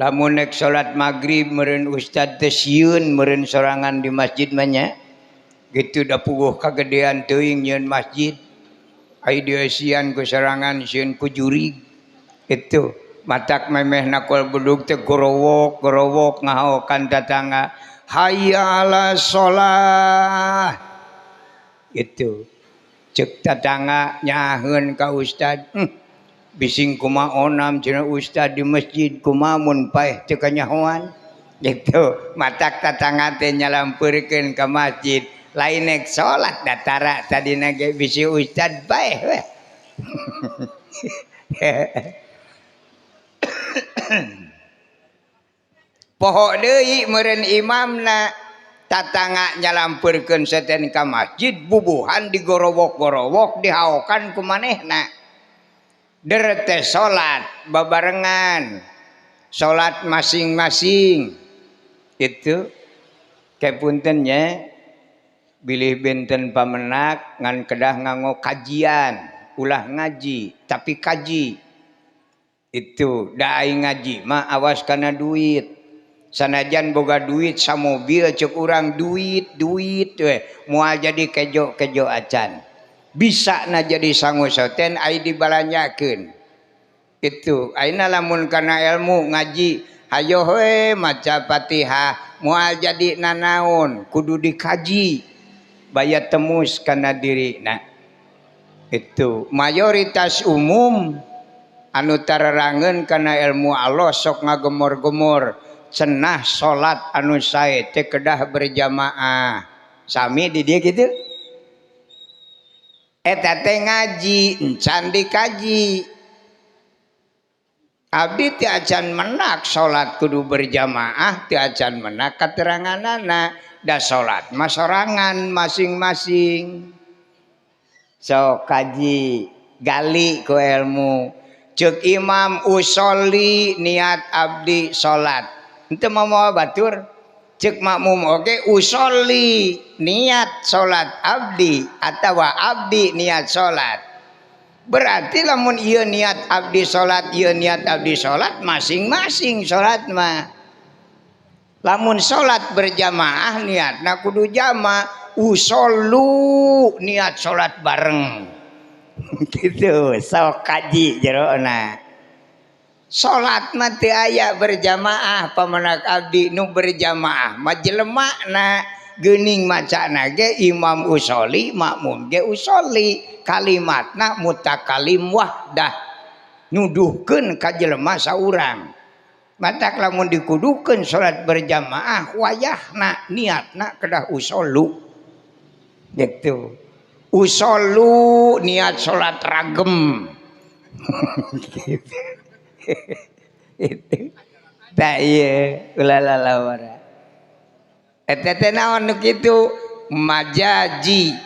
Lamun nek salat magrib meureun ustad teh sieun meureun sorangan di masjid mah nya. Gitu da puguh kagedean teuing nyieun masjid. Ai dieusian ku sorangan sieun ku jurig. Itu matak memeh nakol bedug teh gorowok-gorowok ngahaokan tatangga. Hayya 'ala shalah. Gitu. Cek tatangga nyaheun ka ustad. Bising kumaha onam cenah ustad di masjid kumaha mun paeh teu kanyahoan. Gitu. Matak tatangga teh nyalampeurkeun ka masjid. Lain nek salat datara tadina ge bisi ustad paeh we. Poho deui meureun imamna tatangga nyalampeurkeun seten ka masjid bubuhan digorowok-gorowok dihaokan ku manehna. Der teh salat babarengan, salat masing-masing. Itu kepunten nya bilih benten pamenak ngan kedah nganggo kajian, ulah ngaji tapi kaji. Itu da ai ngaji mah awas kana duit. Sanajan boga duit samobil cek urang duit duit we moal jadi kejo-kejo acan. Bisa na jadi sangu soten ai dibalanjakeun. Itu ayeuna lamun kana ilmu ngaji hayoh we maca Fatihah moal jadi nanaon kudu dikaji baya temus kana dirina. Itu mayoritas umum anu tararangeun kana ilmu Allah sok ngagemor-gemor cenah salat anu sae teh kedah berjamaah. Sami di dieu kitu. Eta teh ngaji encan dikaji. Abdi teu acan menak salat kudu berjamaah, teu acan menak kateranganana. Da salat mah sorangan masing-masing. Sok kaji gali ku ilmu. Ceuk imam usolli niat abdi salat. Henteu mawa batur. Ceuk makmum oge usolli niat salat abdi atawa abdi niat salat. Berarti lamun ieu niat abdi salat, ieu niat abdi salat masing-masing salat mah. Lamun salat berjamaah niatna kudu jama, usollu niat salat bareng. Gitu, sok kaji jerona. Salat mah teu aya berjamaah pamenak abdi nu berjamaah mah jelemana geuning macana ge imam usoli makmum ge usoli kalimatna mutakalim wahdah nuduhkeun ka jelema saurang. Matak lamun dikudukeun salat berjamaah wayahna niatna kedah usolu. Gitu. Usolu niat salat ragem. Gitu. Itu tak iya ulah lalawara. Eta teh naon nu kitu majaji.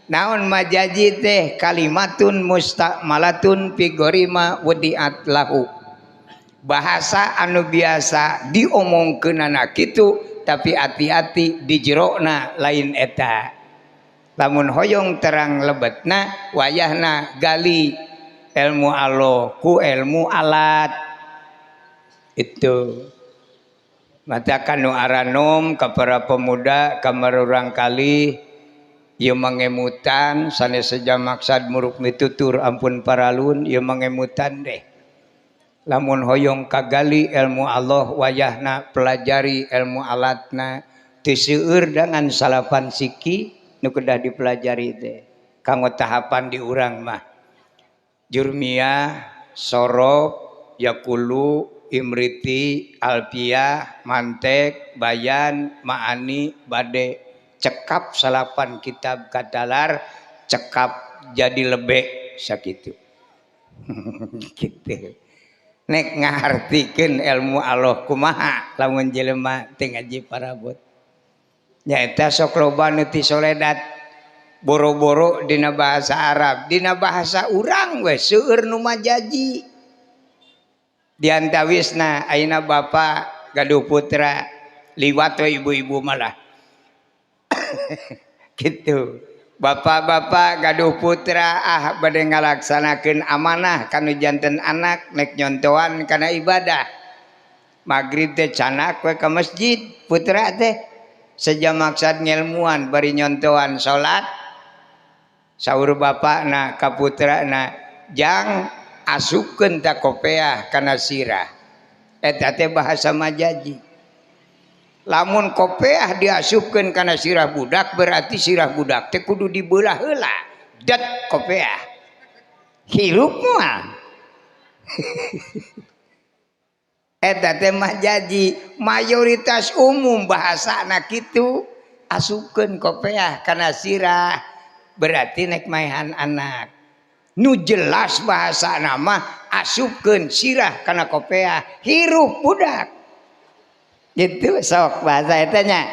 Naon majaji teh kalimatun mustamalatun fi gharima wadiat lahu. Bahasa anu biasa diomongkeunana kitu tapi hati-hati di jerona lain eta. Lamun hoyong terang lebetna wayahna gali ilmu Allah ku ilmu alat. Itu matakan nu aranom ka para pemuda kamar urang kali ieu mangemutan sanes seja maksad muruk mitutur ampun paralun ieu mangemutan deh. Lamun hoyong kagali ilmu Allah wayahna pelajari ilmu alatna teu seueur dengan salapan siki nu kedah dipelajari teh kanggo tahapan di urang mah. Jurmiyah Sorof, Yakulu, Imriti, Alfiah, Mantek, Bayan, Ma'ani, Bade. Cekap salapan kitab katalar, cekap jadi lebek sakitu. Gitu. Nek ngahartikeun ilmu Allah kumaha lamun jelema teu ngaji parabot. Nyaeta sok loba nu ti soledat boro-boro dina bahasa Arab, dina bahasa urang we seueur nu majaji. Diantawisna ayeuna bapa gaduh putra liwat we ibu-ibu malah. Gitu. Bapak-bapak gaduh putra ah bade ngalaksanakeun amanah kanu janten anak nek nyontoan kana ibadah. Magrib teh canak we ka masjid putra teh sejam maksad ngelmuan bari nyontoan salat. Saur bapakna ka putrana jang asupkeun ta kopeah kana sirah. Eta teh bahasa majaji. Lamun kopeah diasupkeun kana sirah budak berarti sirah budak teh kudu dibelah heula. Dat kopeah. Hirup moal. Eta teh majaji mayoritas umum bahasana kitu asupkeun kopeah kana sirah berarti nek maehan anak. Nu jelas bahasana mah asupkeun sirah kana kopeah hirup budak. Gitu sok bahasa eta nya.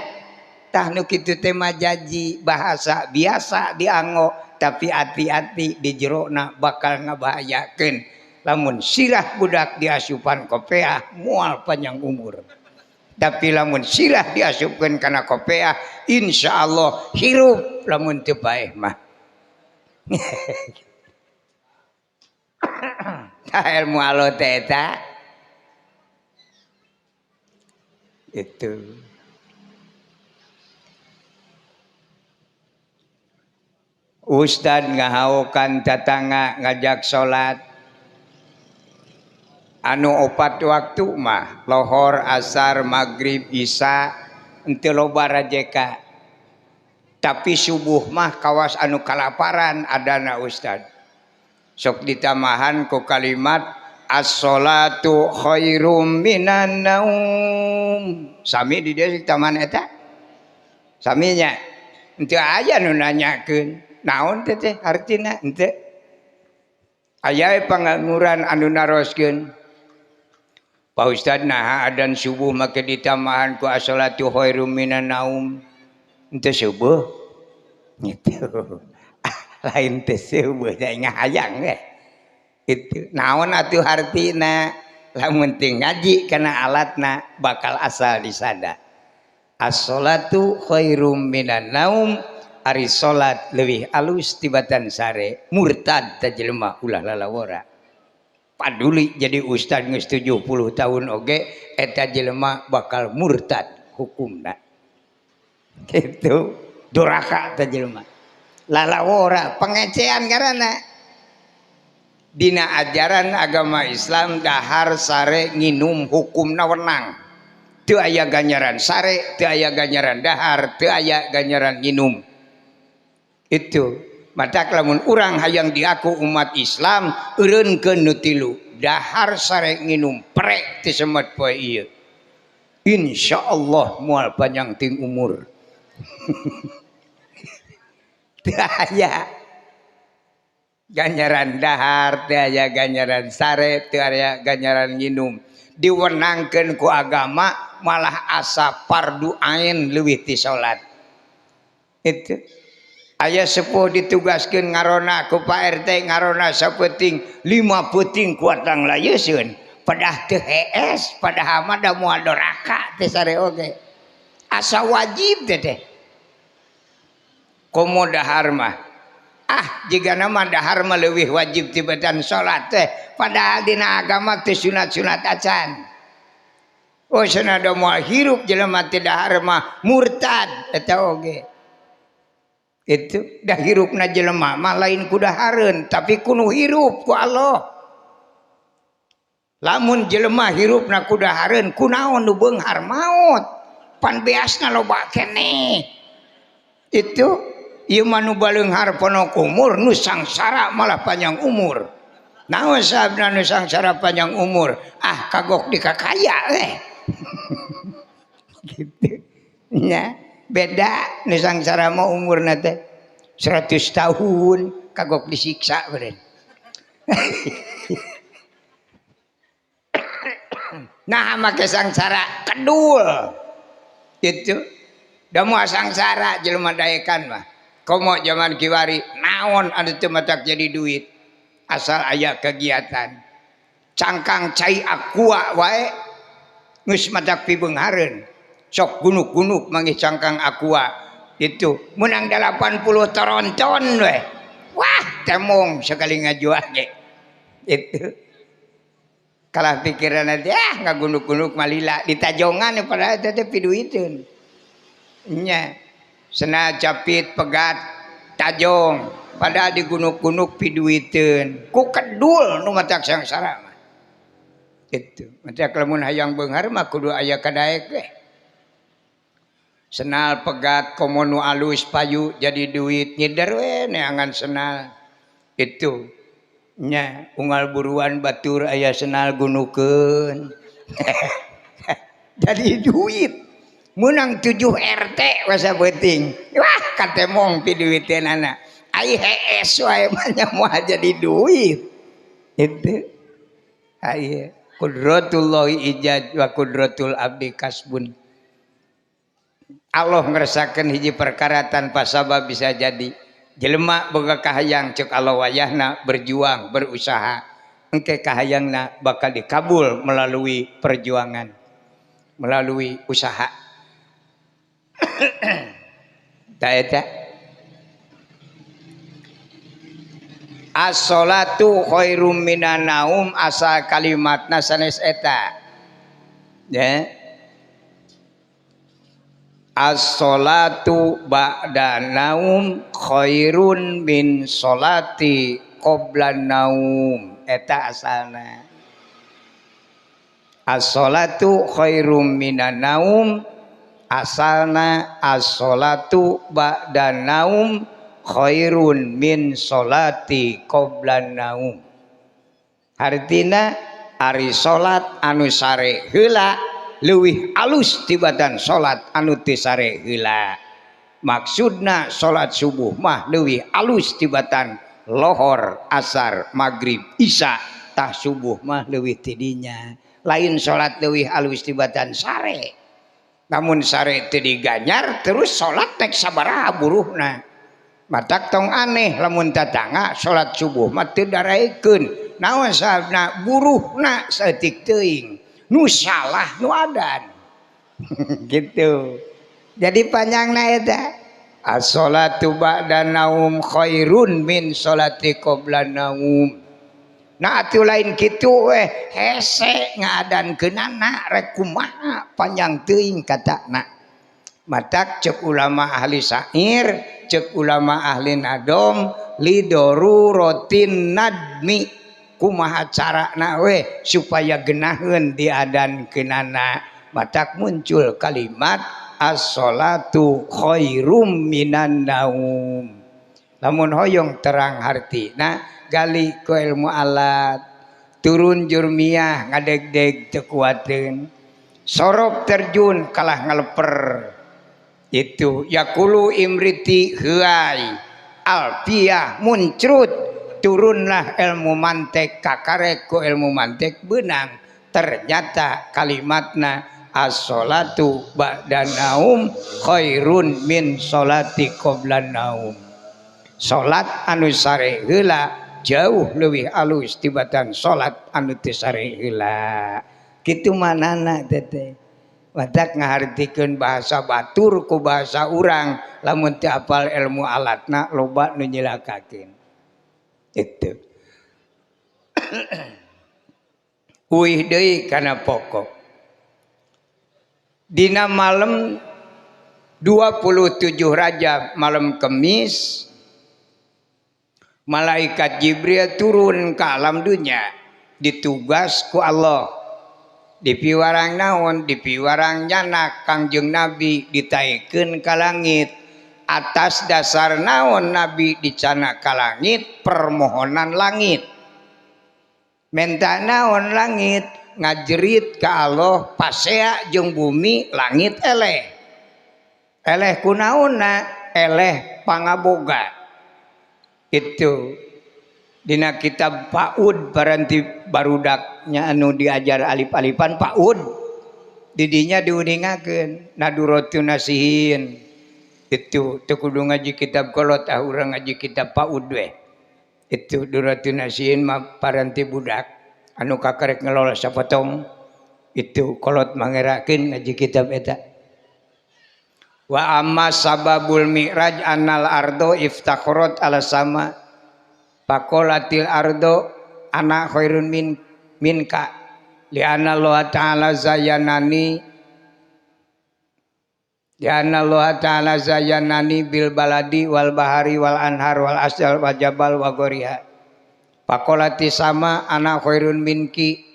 Tah nu kitu teh majaji bahasa biasa dianggo tapi hati-hati di jerona bakal ngabahayakeun. Lamun sirah budak diasupan kopeah moal panjang umur. Tapi lamun sirah diasupkeun kana kopeah insyaallah hirup lamun teu paeh mah. Tah ilmu Allah teh eta. Itu. Ustad ngahaokan tatangga ngajak salat anu opat waktu mah lohor, asar, maghrib, isya henteu loba rajeka. Tapi subuh mah kawas anu kalaparan adana ustad. Sok ditamahan ku kalimat as-sholatu khairum minan naum. Sami di dieu taman eta. Saminya henteu aya nu nanyakeun. Naon teh teh artina henteu. Aya pangangguran anu naroskeun. Pak Ustad naha adan subuh make ditamahan ku as-sholatu khairum minan naum. Henteu subuh. Gitu. Lain teh subuh teh ngahayang we. Itu naon atuh hartina lamun teu ngaji kana alatna bakal asal disada. As-sholatu khairum minan naum, ari salat leuwih alus tibatan sare. Murtad teh jelema ulah lalawora. Paduli jadi ustad geus 70 tahun oge eta jelema bakal murtad hukumna. Gitu doraka teh jelema. Lalawora pengecean karana. Dina ajaran agama Islam dahar sare nginum hukumna wenang. Teu aya ganjaran sare, teu aya ganjaran dahar, teu aya ganjaran nginum. Itu matak lamun urang hayang diaku umat Islam eureunkeun nu tilu, dahar sare nginum prek teu semet poe ieu. Insyaallah moal panjang ting umur. Teu aya ganjaran dahar, teu aya ganjaran sare, teu aya ganjaran nginum. Diwenangkeun ku agama malah asa fardu ain leuwih ti salat. Itu aya sepuh ditugaskeun ngarona ku Pak RT ngarona sapeuting 5 peuting kuatang layeuseun. Pedah teu hees, padahal mah da moal doraka teh sare oge. Asa wajib teh teh. Komo dahar mah. Ah, jigana mah dahar mah leuwih wajib tibatan salat teh, padahal dina agama teh sunat-sunat acan. Oh cenah da moal hirup jelema teh dahar mah murtad eta oge. Itu dah hirupna jelema mah lain ku dahareun tapi kudu hirup ku Allah. Lamun jelema hirupna ku dahareun kunaon nu beunghar maot, pan beasna loba keneh. Itu ieu mah nu baleunghar ponok umur nu sangsara malah panjang umur. Naon sababna nu sangsara panjang umur? Ah kagok di kakaya we. Gitu. Nya, beda nu sangsara mah umurna teh 100 tahun kagok disiksa beureun. Nah make sangsara kedul. Gitu. Da moal sangsara jelema daekan mah. Komo zaman kiwari naon anu teu matak jadi duit. Asal aya kegiatan. Cangkang cai aqua wae geus matak pibeunghareun. Sok gunuk-gunuk manggih cangkang aqua. Itu menang 80 toronton we. Wah, temong sekali ngajual ge. Itu. Kalah pikiran nanti ah ngagunuk-gunuk malila ditajongan padahal eta teh piduiteun. Nya. Sena capit pegat tajong padahal digunuk-gunuk piduiteun. Ku kedul nu matak sangsara mah. Itu. Matak lamun hayang beunghar mah kudu aya kadaek we. Senal pegat komo nu alus payu jadi duit nyider we neangan senal. Itu. Nya unggal buruan batur aya senal gunukeun. Jadi duit. Menang 7 RT wasa beuting. Wah katemong piduiteunana. Ai hees wae mah nya moal jadi duit. Itu. Ai qudratullahi ijad wa qudratul abdi kasbun. Allah ngeresakeun hiji perkara tanpa sabab bisa jadi. Jelema boga kahayang cek Allah wayahna berjuang berusaha. Engke kahayangna bakal dikabul melalui perjuangan, melalui usaha. Ta eta. As-sholatu khairum minan naum asal kalimatna sanes eta. Ya. As-sholatu ba'da naum khairun min sholati qabla naum. Eta asalna. As-sholatu khairum minan naum asalna as-sholatu ba'da naum khairun min sholati qabla naum. Artina ari salat anu sare heula leuwih alus tibatan salat anu teu sare heula. Maksudna salat subuh mah leuwih alus tibatan lohor, asar, magrib, isya. Tah subuh mah leuwih tidinya. Lain salat leuwih alus tibatan sare. Namun sare teu diganyar terus salat nek sabaraha buruhna. Matak tong aneh lamun tatangga salat subuh mah teu daraekeun. Naon sababna buruhna saeutik teuing. Nu salah nu adan. Gitu. Jadi panjangna eta. As-sholatu ba'da naum khairun min sholati qabla naum. Nah atuh lain kitu weh hese ngaadankeunana rek kumaha panjang teuing katana. Matak cek ulama ahli syair, cek ulama ahli nadom lidoruratin nadmi kumaha carana weh supaya genaheun diadankeunana. Matak muncul kalimat as-sholatu khairum minan naum. Lamun hoyong terang hartina gali ku ilmu alat, turun jurmiah ngadegdeg teu kuateun, sorop terjun kalah ngaleper. Itu yakulu imriti heuai alfiah muncrut, turunlah ilmu mantek kakarek ku ilmu mantek beunang. Ternyata kalimatna as-sholatu ba'da naum khairun min sholati qabla naum. Salat anu sare heula jauh leuwih alus tibatan salat anu teu sare heula. Kitu manana teh. Badak ngahartikeun bahasa batur ku bahasa urang lamun teu apal ilmu alatna loba nu nyilakakeun. Itu. Uih deui kana pokok. Dina malam 27 Rajab malam Kemis, malaikat Jibril turun ke alam dunia, ditugas ku Allah. Dipiwarang naon, dipiwarang nyanak Kangjeng Nabi ditaikeun ka langit. Atas dasar naon Nabi dicanak ka langit? Permohonan langit. Menta naon langit ngajerit ka Allah pasea jeung bumi langit eleh. Eleh kunaonna? Eleh pangaboga. Itu dina kitab PAUD paranti barudaknya anu diajar alif-alifan PAUD. Didinya diuningakeun nadurotun nasihin. Itu teu kudu ngaji kitab kolot ah urang ngaji kitab PAUD we. Itu duratun nasihin mah paranti budak anu kakarek ngelola sapotong itu kolot mangerakeun ngaji kitab eta. Wa amma sababul mi'raj annal ardo iftakharat ala sama faqalatil ardo ana khairun minka li'anna Allah ta'ala zayanani li'anna Allah ta'ala zayanani bil baladi wal bahari wal anhar wal asjal wal jabal wa ghoriha faqalati sama ana khairun minki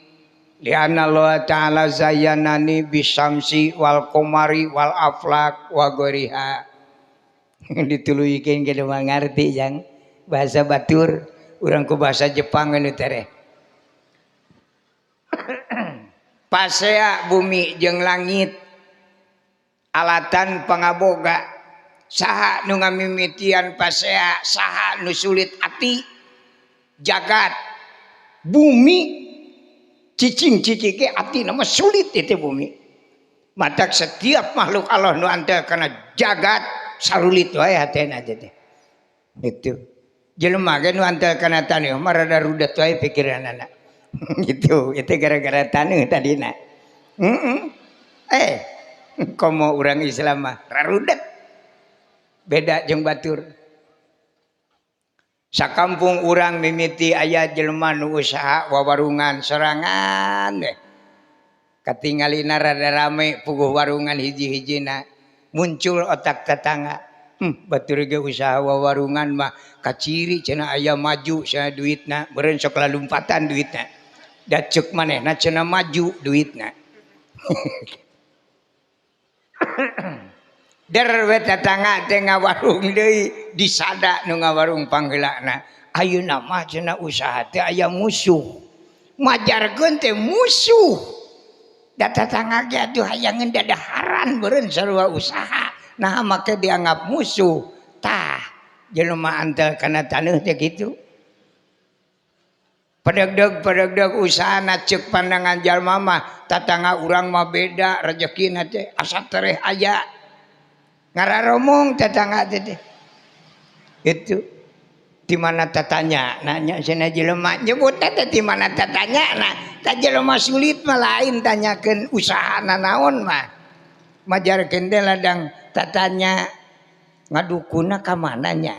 li'anna Allah ta'ala zayanani bisamsi wal qamari wal aflak wa ghoriha. Dituluykeun ge mah ngarti jang bahasa batur urang ku bahasa Jepang anu tereh. Pasea bumi jeung langit alatan pangaboga saha nu ngamimitian pasea saha nu sulit ati jagat bumi cicing-cicing ge ati nama sulit itu bumi matak setiap makhluk Allah nu antel kana jagat sarulit wae hatena teh itu jelema ge nu antel kana taneuh mah rada rudet wae pikiranana gitu itu gara-gara taneuh tadina. Komo urang Islam mah rarudet beda jeung batur. Sakampung urang mimiti aya jelema nu usaha wawarungan sorangan deh. Katingalina rada rame puguh warungan hiji-hijina muncul otak tetangga. Batur ge usaha wawarungan mah kaciri cenah aya maju cenah duitna meureun sok lalumpatan duitna. Da ceuk manehna cenah maju duitna. Der we tetangga teh ngawarung deui disada nu ngawarung pangheulana. Ayeuna mah cenah usaha teh aya musuh. Majarkeun teh musuh. Da tetangga ge atuh hayangeun dadaharan meureun sarua usaha. Nah make dianggap musuh. Tah jelema antel kana taneuh teh kitu. Pedegdeg-pedegdeg usahana ceuk pandangan jalma mah tatangga urang mah beda rejekina teh asa tereh aya. Ngararomong tetangga teh. Itu di mana tatanya nanya cenah jelema nyebut teh di mana tatanya nah tah jelema sulit mah lain tanyakeun usahana naon mah. Majarkeun teh ladang tatanya ngadukuna ka mana nya.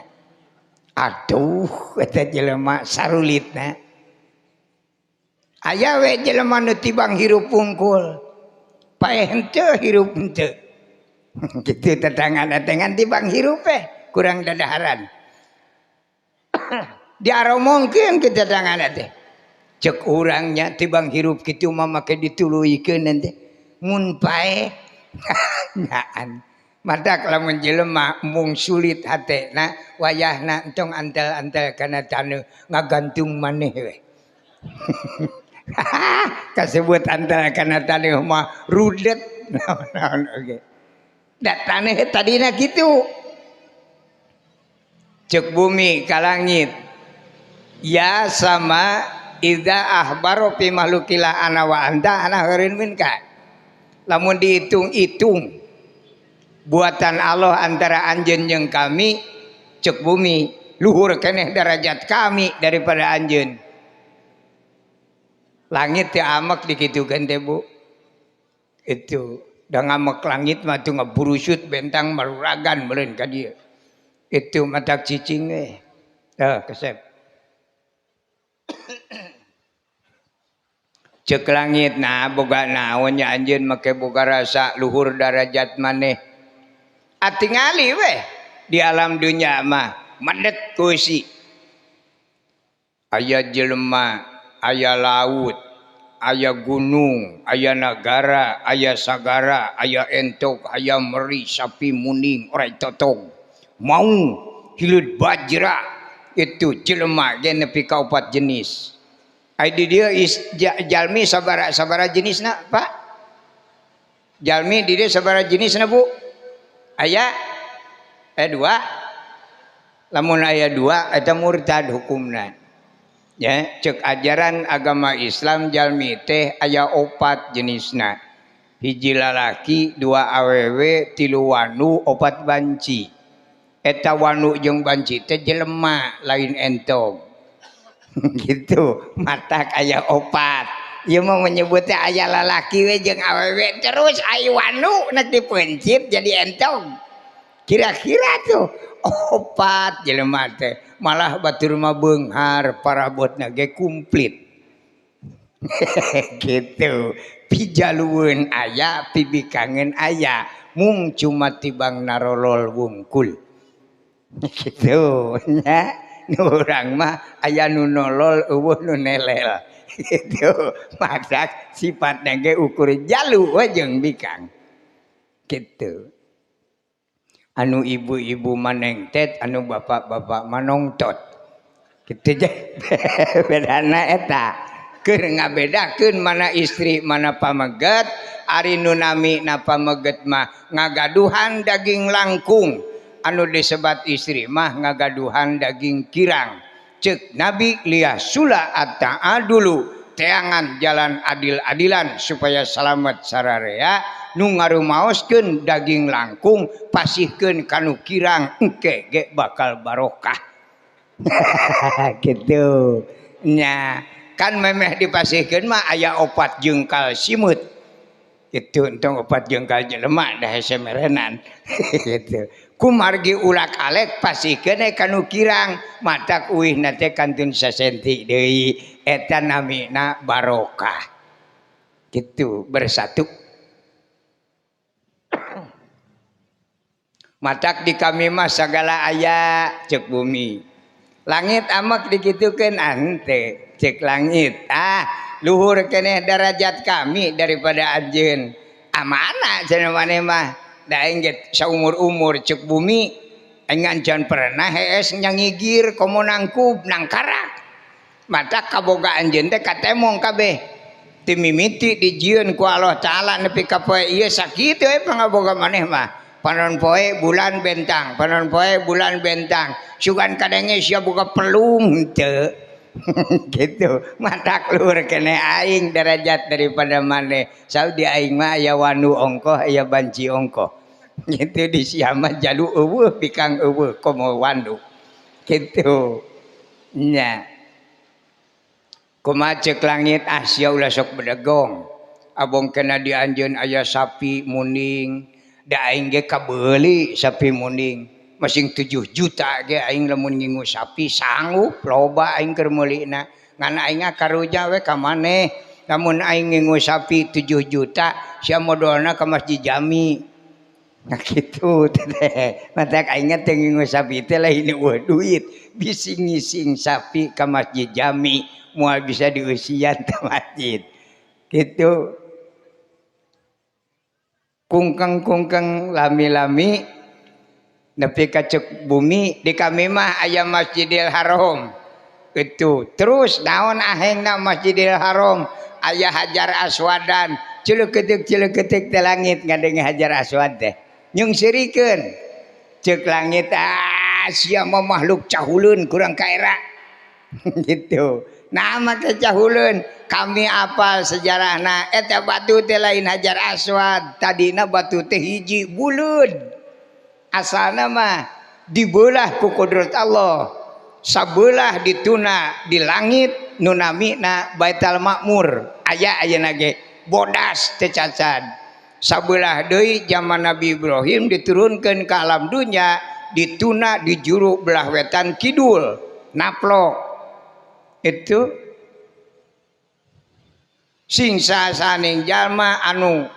Aduh eta jelema sarulitna. Aya we jelema nu tibang hirup wungkul. Paeh henteu hirup henteu. Kitu tetangga-tetangga tibang hirup kurang dadaharan. Diaromongkeun ke tetangga teh. Ceuk urang nya tibang hirup kitu mah make dituluykeun teh. Mun paeh nyaan. Matak lamun jelema mung sulit hatena wayahna entong antel-antel kana taneuh ngagantung maneh we. Kasebut antel kana taneuh mah rudet naon-naon oge. Da taneuh tadina kitu. Ceuk bumi ka langit. Ya sama idza ahbaru fi mahlukillah ana wa anta ana khairin minka. Lamun dihitung-hitung buatan Allah antara anjeun jeung kami ceuk bumi luhur keneh derajat kami daripada anjeun. Langit teh amek dikitukeun teh Bu. Itu da ngamek langit mah teu ngaburusut bentang maruragan meureun ka dieu. Itu matak cicing we. Tah kesep. Ceuk langit nah boga naon nya anjeun make boga rasa luhur darajat maneh. Atingali weh di alam dunia mah medet kusi. Aya jelema, aya laut, aya gunung, aya nagara, aya sagara, aya entok, aya meri, sapi muning, orai totong. Mau hileud bajra itu jelema ge nepi ka opat jenis. Ai di dieu jalmi sabaraha jenisna Pak? Jalmi di dieu sabaraha jenisna Bu? Aya dua. Lamun aya dua eta murtad hukumna. Ya, cek ajaran agama Islam jalmi teh aya opat jenisna. Hiji lalaki, dua awewe, tilu wanu, opat banci. Eta wanu jeung banci teh jelema lain entog. Gitu, matak aya opat. Ieu mah menyebutnya aya lalaki we jeung awewe terus aya wanu nek dipencit jadi entog. Kira-kira tuh opat jelema teh. Malah batur mah beunghar parabotna ge komplit. Gitu. Pijalueun aya, pibikangeun aya, mung cuma tibang narolol wungkul. Gitu nya. Nu urang mah aya nu nolol eueuh nu nelel. Gitu. Matak sifatna ge ukur jalu we jeung bikang. Gitu. Anu ibu-ibu manengtet, anu bapak-bapak manongtot. Gitu je. Bedana eta. Keur ngabedakeun mana istri mana pameget, ari nu nami na pameget mah ngagaduhan daging langkung, anu disebat istri mah ngagaduhan daging kirang. Cek Nabi liyasula at-ta'adulu, teangan jalan adil-adilan supaya selamat sararea. Nu ngarumaoskeun daging langkung pasihkeun kanu kirang engke ge bakal barokah. Gitu nya. Kan memeh dipasihkeun mah aya opat jengkal simut. Itu entong opat jengkal jelema dah hese merenan. Gitu. Kumargi ulak alek pasihkeun kanu kirang, matak uihna teh kantun sasenti deui. Eta namina barokah. Gitu, bersatu. Matak di kami mah sagala aya cek bumi. Langit amak dikitukeun ante cek langit. Ah, luhur keneh derajat kami daripada anjeun. Amanah cenah maneh mah. Da aing ge saumur-umur cek bumi aing ancan pernah hees nyangigir komo nangkub nangkarak. Matak kaboga anjeun teh katemong kabeh. Ti mimiti dijieun ku Allah Taala nepi ka poe ieu sakitu we pangaboga maneh mah. Panon poe bulan bentang, panon poe bulan bentang. Sugan kadenge sia boga pelung teu. Gitu. Matak luhur keneh aing derajat daripada maneh. Saudi aing mah aya wanu ongkoh, aya banci ongkoh. Gitu di sia mah jalu eueuh bikang eueuh komo wanu. Gitu. Nya. Kumaha ceuk langit ah sia ulah sok bedegong. Abong kena di anjeun aya sapi muning. Da aing ge kabeuli sapi muning. Masing 7 juta ge aing lamun ngingu sapi sanggup loba aing keur meulina. Ngan aing karuja we ka maneh. Lamun aing ngingu sapi 7 juta sia modolna ka Masjid Jami. Nah kitu teh. Matak aing teh ngingu sapi teh lain eueuh duit. Bisi ngising sapi ka Masjid Jami moal bisa dieusian ka masjid. Kitu. Kungkeng-kungkeng lami-lami nepi ka cek bumi di kami mah aya Masjidil Haram. Itu terus naon ahengna Masjidil Haram aya Hajar Aswadan cileketik-cileketik teh langit ngadenge Hajar Aswad teh nyungsirikeun cek langit ah sia mah makhluk cahuleun kurang kaera. Gitu. Nah make cahuleun kami apal sejarahna eta batu teh lain Hajar Aswad tadina batu teh hiji buleud asalna mah dibelah ku kudrat Allah sabelah dituna di langit nu namina Baitul Makmur aya ayeuna ge bodas teu cacad sabelah deui zaman Nabi Ibrahim diturunkeun ka alam dunya dituna di juru belah wetan kidul naplok itu sing sasaning jalma anu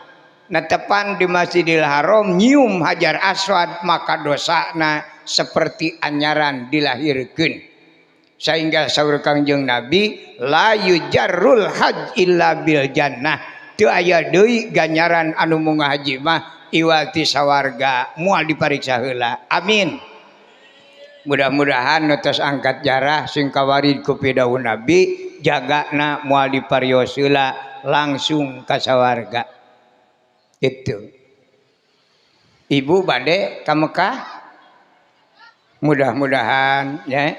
netepan di Masjidil Haram nyium Hajar Aswad maka dosana seperti anyaran dilahirkeun sehingga saur Kangjeng Nabi la yujarrul haj illa bil jannah teu aya deui ganjaran anu munggah haji mah iwal ti sawarga moal dipariksa heula. Amin. Mudah-mudahan nu tos angkat jarah sing kawarid ku pidawuh Nabi jagana moal diparios heula langsung ka sawarga. Itu. Ibu bade ka Mekah? Mudah-mudahan ya.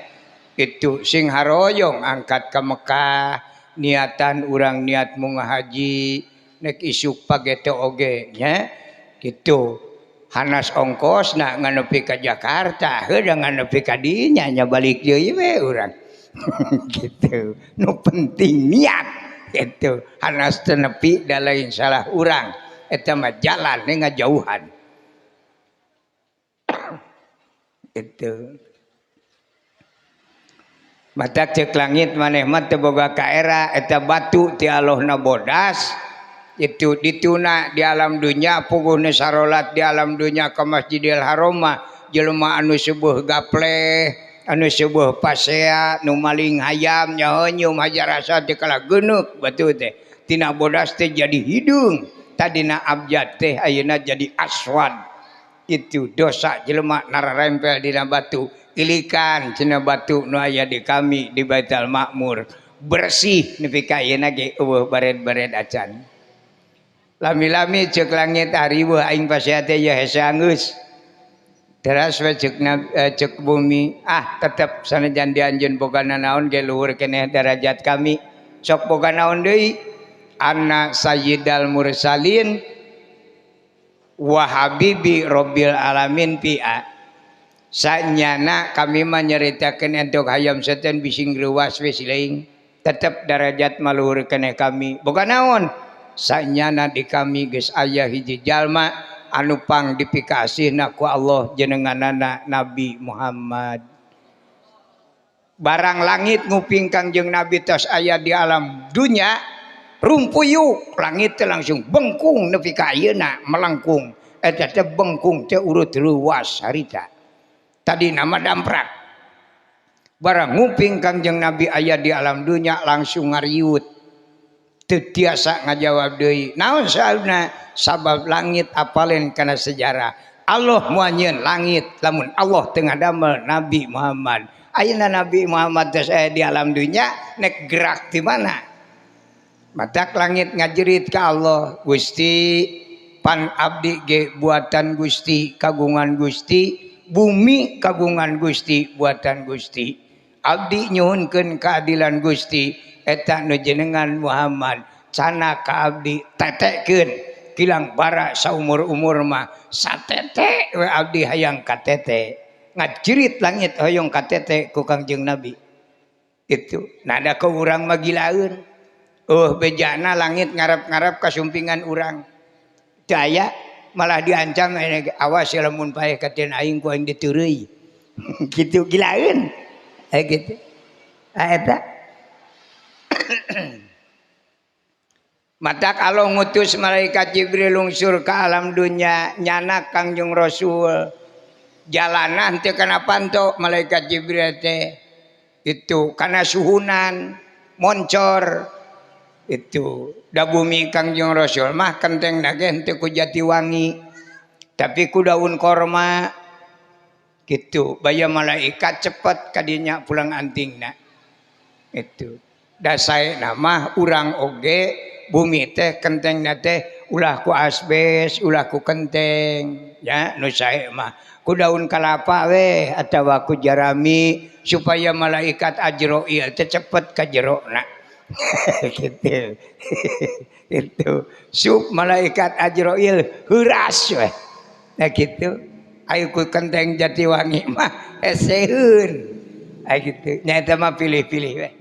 Itu sing haroyong angkat ka Mekah, niatan urang niat mau ngahaji nek isuk pagete oge nya. Gitu. Hanas ongkos nak nganepi ka Jakarta, heuh nganepi ka dinya nya balik deui we urang. Gitu. Nu penting niat gitu. Hanas teu nepi da lain salah urang. Eta mah jalan ngajauhan. Gitu. Matak ceuk langit maneh mah teu boga kaera eta batu ti Allahna bodas. Itu dituna di alam dunia puguhna sarolat di alam dunia ke Masjidil Haram mah jelema anu subuh gapleh anu subuh pasea nu maling hayam nyaho nyium hajar aswad teh kalah geuneuh batu teh tina bodas teh jadi hidung tadina abjad teh ayeuna jadi aswad. Itu dosa jelema nararempel dina batu ilikan cenah batu nu aya di kami di Baitul Makmur bersih nepi ka ayeuna ge eueuh bared-bared acan. Lami-lami ceuk langit ari weuh aing pasea teh ye hese anggeus. Teras we ceuk ceuk bumi ah tetep sanajan di anjeun boga nanaon ge luhur keneh derajat kami. Sok boga naon deui? Anna sayyidal mursalin wa habibi rabbil alamin pia. Sanyana kami mah nyaritakeun entuk hayam setan bising reuwas we sileing. Tetep derajat maluhur keneh kami. Boga naon? Sanyana di kami geus aya hiji jalma anu pang dipikasihna ku Allah jenenganana Nabi Muhammad. Barang langit nguping Kangjeng Nabi tos aya di alam dunya rumpuyuk langit teh langsung bengkung nepi ka ayeuna melengkung. Eta teh bengkung teh urut ruas harita. Tadi nama damprak. Barang nguping Kangjeng Nabi aya di alam dunya langsung ngariut. Teu tiasa ngajawab deui. Naon saeuna? Sabab langit apalen kana sejarah. Allah moal nyieun langit lamun Allah teu ngadamel Nabi Muhammad. Ayeuna Nabi Muhammad teh aya di alam dunya nek gerak di mana? Matak langit ngajerit ka Allah, Gusti pan abdi ge buatan Gusti, kagungan Gusti, bumi kagungan Gusti, buatan Gusti. Abdi nyuhunkeun keadilan Gusti. Eta nu jenengan Muhammad cana ka abdi tetekeun kilang bara saumur-umur mah satete we abdi hayang katete ngajerit langit hoyong katete ku Kangjeng Nabi. Itu nada ke urang mah gilaeun bejana langit ngarep-ngarep kasumpingan urang teu aya malah diancam awas lamun paeh katen aing ku aing diteureuy. Kitu gilaeun gitu eta. Matak Allah ngutus malaikat Jibril lungsur ke alam dunia nyana Kangjeng Rasul jalanan teh kana panto malaikat Jibril teh itu kana suhunan moncor itu da bumi Kangjeng Rasul mah kenteng ge henteu ku jatiwangi tapi ku daun korma gitu baya malaikat cepet kadinya pulang antingna itu. Dasai nama urang oge bumi teh kenteng teh ulah ku asbes ulah ku kenteng ya nu sae mah ku daun kalapa weh atawa ku jarami supaya malaikat Ajroil teh cepet ka jerona. Gitu. Itu sup malaikat Ajroil heuras weh. Nah gitu ayo ku kenteng Jatiwangi mah heseun. Ayo gitu nya eta mah pilih-pilih weh.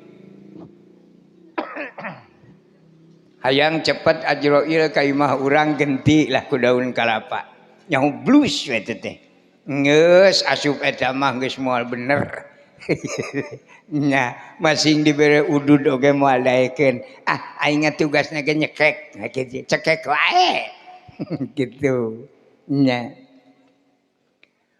Hayang cepet Ajroil ka imah urang genti lah ku daun kalapa. Nyaho blus we teh. Geus asup eta mah geus moal bener. Nya masing dibere udud oge moal daekeun. Ah aing tugasna ge nyekek, nah kitu cekek wae. Gitu. Nya.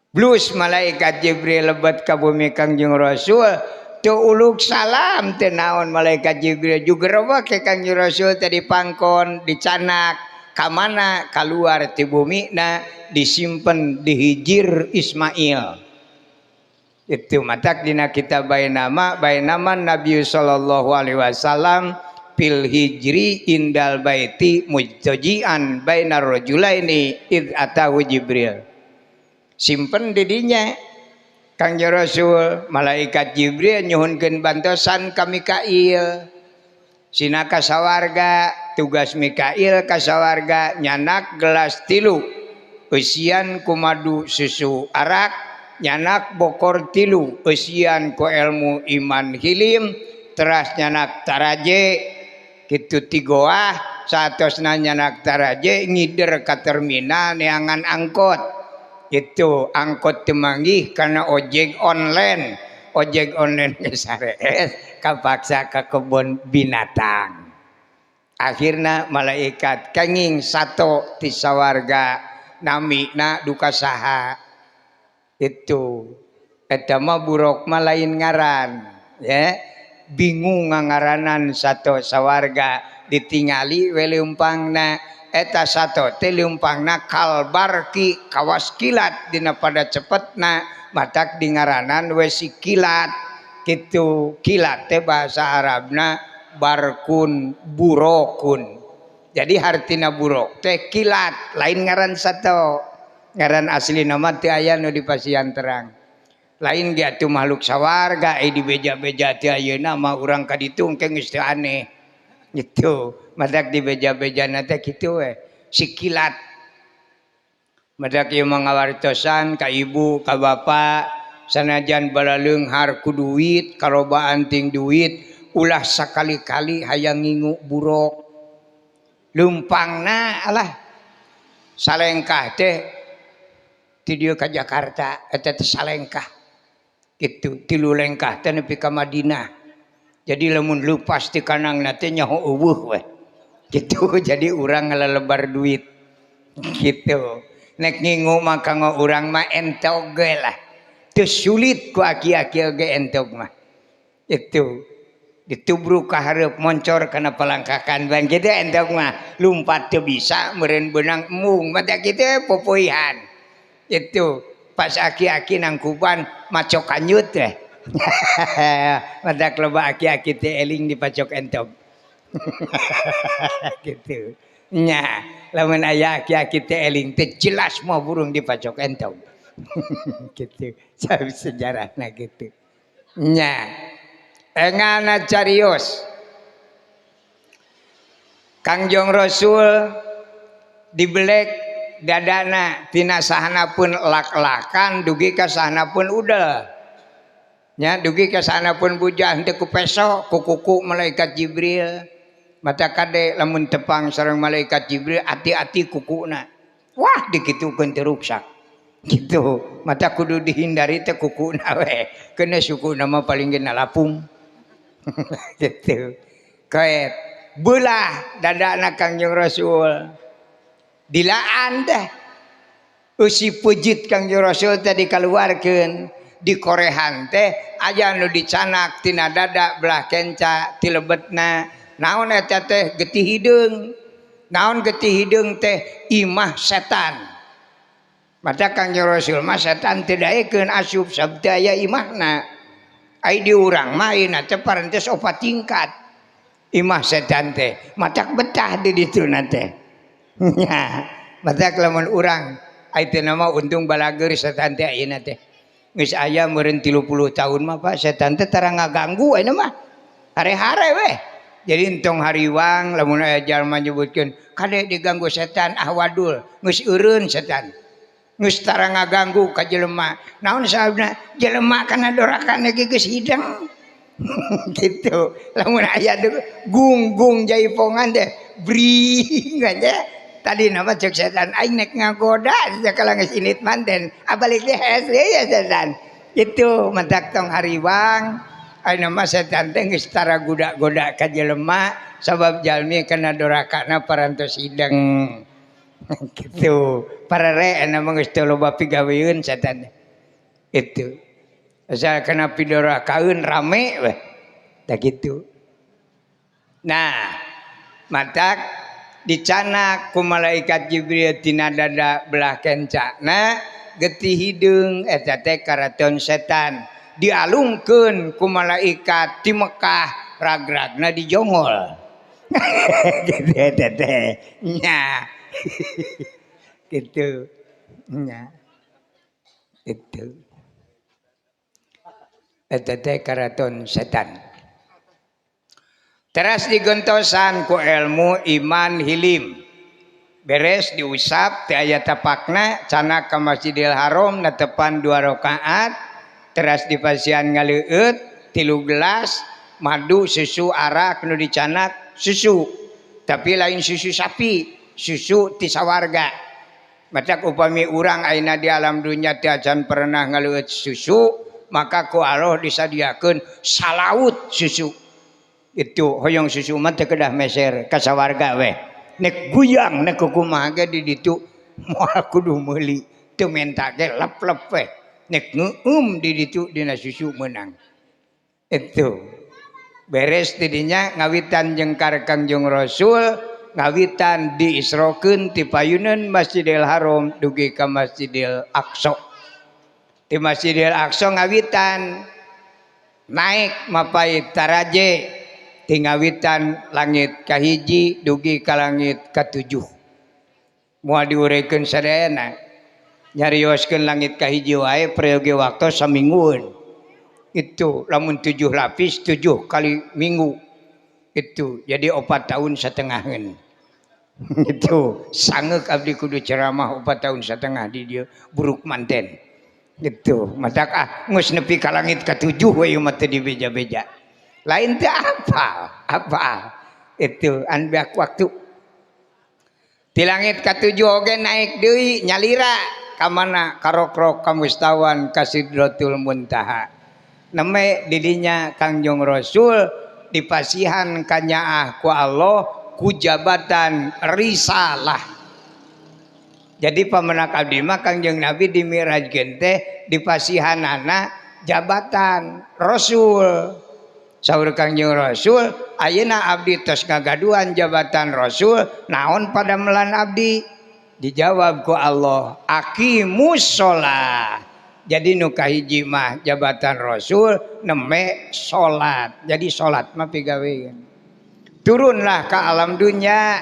Blus malaikat Jibril lebet ka bumi Kangjeng Rasul. Teu uluk salam teu naon malaikat Jibril juga rewek ke Kangjeng Rasul teh dipangkon dicanak ka mana kaluar ti bumina disimpen di hijir Ismail. Itu matak dina kitab bainama bainama Nabi sallallahu alaihi wasallam fil hijri indal baiti mujtajian bainar rajulaini id atahu Jibril. Simpen di dinya Kangjeng Rasul malaikat Jibril nyuhunkeun bantosan ka Mikail. Sina ka sawarga tugas Mikail ka sawarga nyanak gelas 3 eusian ku madu susu arak, nyanak bokor 3 eusian ku ilmu iman hilim, teras nyanak taraje kitu tigoah saatosna nyanak taraje ngider ka terminal neangan angkot. Itu angkot teu manggih kana ojek online. Ojek online geus sarees kapaksa ka kebon binatang. Akhirna malaikat kenging sato ti sawarga namina duka saha. Itu eta mah buruk mah lain ngaran ya. Bingung ngangaranan sato sawarga ditingali we leumpangna eta sato teh leumpangna kalbarki kawas kilat dina pada cepetna matak dingaranan we si kilat. Kitu kilat teh bahasa Arabna barkun burokun. Jadi hartina buruk teh kilat lain ngaran sato. Ngaran asli nama teu aya nu dipasihan terang. Lain ge atuh makhluk sawarga dibeja-beja teh ayeuna mah urang ka ditu engke geus teu aneh. Gitu. Madak dibeja-bejana teh kitu we. Si kilat. Madak ieu mah ngawartosan ka ibu, ka bapa, sanajan balaleunghar ku duit, karobaan ting duit, ulah sakali-kali hayang ngingu buruk. Leumpangna alah salengkah teh ti dieu ka Jakarta eta teh salengkah. Kitu 3 lengkah teh nepi ka Madinah. Jadi lamun leupas ti kanangna teh nyaho eueuh we. Kitu jadi urang ngalelebar duit. Kitu. Nek ngingu mah kanggo urang mah entog ge lah. Teu sulit ku aki-aki oge entog mah. Itu ditubruk ka hareup moncor kana palangkakan ban kitu entog mah lumpat teu bisa meureun beunang embung mah teh kitu popoihan. Itu pas aki-aki nangkuban macok kanyut teh. Madak loba aki-aki teh eling dipacok entog. Gitu. Nya, lamun aya aki-aki teh eling teh jelas mau burung dipacok entog. Gitu. Sabab sejarahna gitu. Nya. Engana carios. Kangjeng Rasul dibelek dadana tina sahana pun lak-lakan dugi ka sahana pun udel. Nya dugi ka sahana pun bujah henteu ku peso ku kuku malaikat Jibril. Mata kade lamun tepang sareng malaikat Jibril ati-ati kukuna. Wah dikitukeun teu ruksak. Gitu. Mata kudu dihindari teh kukuna we. Keuna sukuna mah paling ge nalapung. Gitu. Kaet beulah dadana Kangjeng Rasul. Dilaan teh eusi peujeut Kangjeng Rasul teh dikaluarkeun di korehan teh aya nu dicanak tina dada belah kenca ti lebetna. Naon eta teh getih hideung. Naon getih hideung teh imah setan. Mata Kangjeng Rasul mah setan teu daekeun asup sabab teu aya imahna. Ai di urang mah ayeuna teh parantos 4 tingkat. Imah setan teh matak betah di dituna teh. Nya, matak lamun urang ai teh nama untung balageur setan teh ayeuna teh. Geus aya meureun 30 tahun mah Pak setan teh tara ngaganggu ayeuna mah. Hare-hare weh. Jadi entong hariwang lamun aya jalma nyebutkeun kade diganggu setan ah wadul geus eureun setan. Geus tara ngaganggu ka jelema. Naon sababna? Jelema kana dorakana ge geus hidang. Gitu. Lamun aya gunggung jaipongan teh bring aja. Tadi nama cek setan aing nek ngagoda sakala geus init manten. Abalik teh hese ya setan. Gitu matak tong hariwang. Ayeuna mah setan teh geus tara goda-goda ka jelema sabab jalmi kana dorakana parantos hidang. Gitu. Parare ayeuna mah geus teu loba pigaweun setan. Itu. Asal kana pidorakaeun rame weh. Tah kitu. Nah, matak dicanak ku malaikat Jibril tina dada belah kencana getih hideung eta teh karaton setan. Dialungkeun ku malaikat di Mekah ragragna dijongol. Gitu eta teh. Nya. Gitu. Nya. Itu. Eta teh karaton setan. Teras digentosan ku ilmu iman hilim. Beres diusap teu aya tapakna cana ka Masjidil Haram netepan 2 rakaat teras dipasihan ngaleueut 3 gelas madu susu arak nu dicanak susu tapi lain susu sapi susu ti sawarga. Matak upami urang ayeuna di alam dunya teu acan pernah ngaleueut susu maka ku Allah disadiakeun salaut susu. Itu hoyong susu mah teu kedah meser ka sawarga weh. Nek guyang nek kumaha ge di ditu moal kudu meuli teu menta ge lep-lep weh. Nek ngeueum di ditu dina susu meunang. Itu beres tidinya ngawitan jengkar Kangjeng Rasul ngawitan diisrokeun ti payuneun Masjidil Haram dugi ka Masjidil Aqsa. Di Masjidil Aqsa ngawitan naik mapai taraje ti ngawitan langit kahiji dugi ka langit katujuh. Moal diurekeun sadayana nyarioskeun langit kahiji wae peryogi waktu saminggueun. Itu lamun 7 lapis 7 kali minggu itu jadi 4 tahun setengahan. Itu sangeuk abdi kudu ceramah 4 tahun setengah di dieu buruk manten. Itu matak ah geus nepi ka langit katujuh we mah teu dibeja-beja. Lain teh apa? Apa? Itu an beak waktu. Di langit katujuh oge naik deui nyalira ka mana? Karokrok ka mustawan ka Sidratul Muntaha. Neme didinya Kangjeng Rasul dipasihan kanyaah ku Allah ku jabatan risalah. Jadi pamenak abdi mah Kangjeng Nabi dimirajkeun teh dipasihanana jabatan Rasul. Saur Kangjeng Rasul ayeuna abdi tos ngagaduhan jabatan Rasul naon padamelan abdi? Dijawab ku Allah aqimus shalah. Jadi nu kahiji mah jabatan Rasul neme salat. Jadi salat mah pigawean. Turunlah ke alam dunia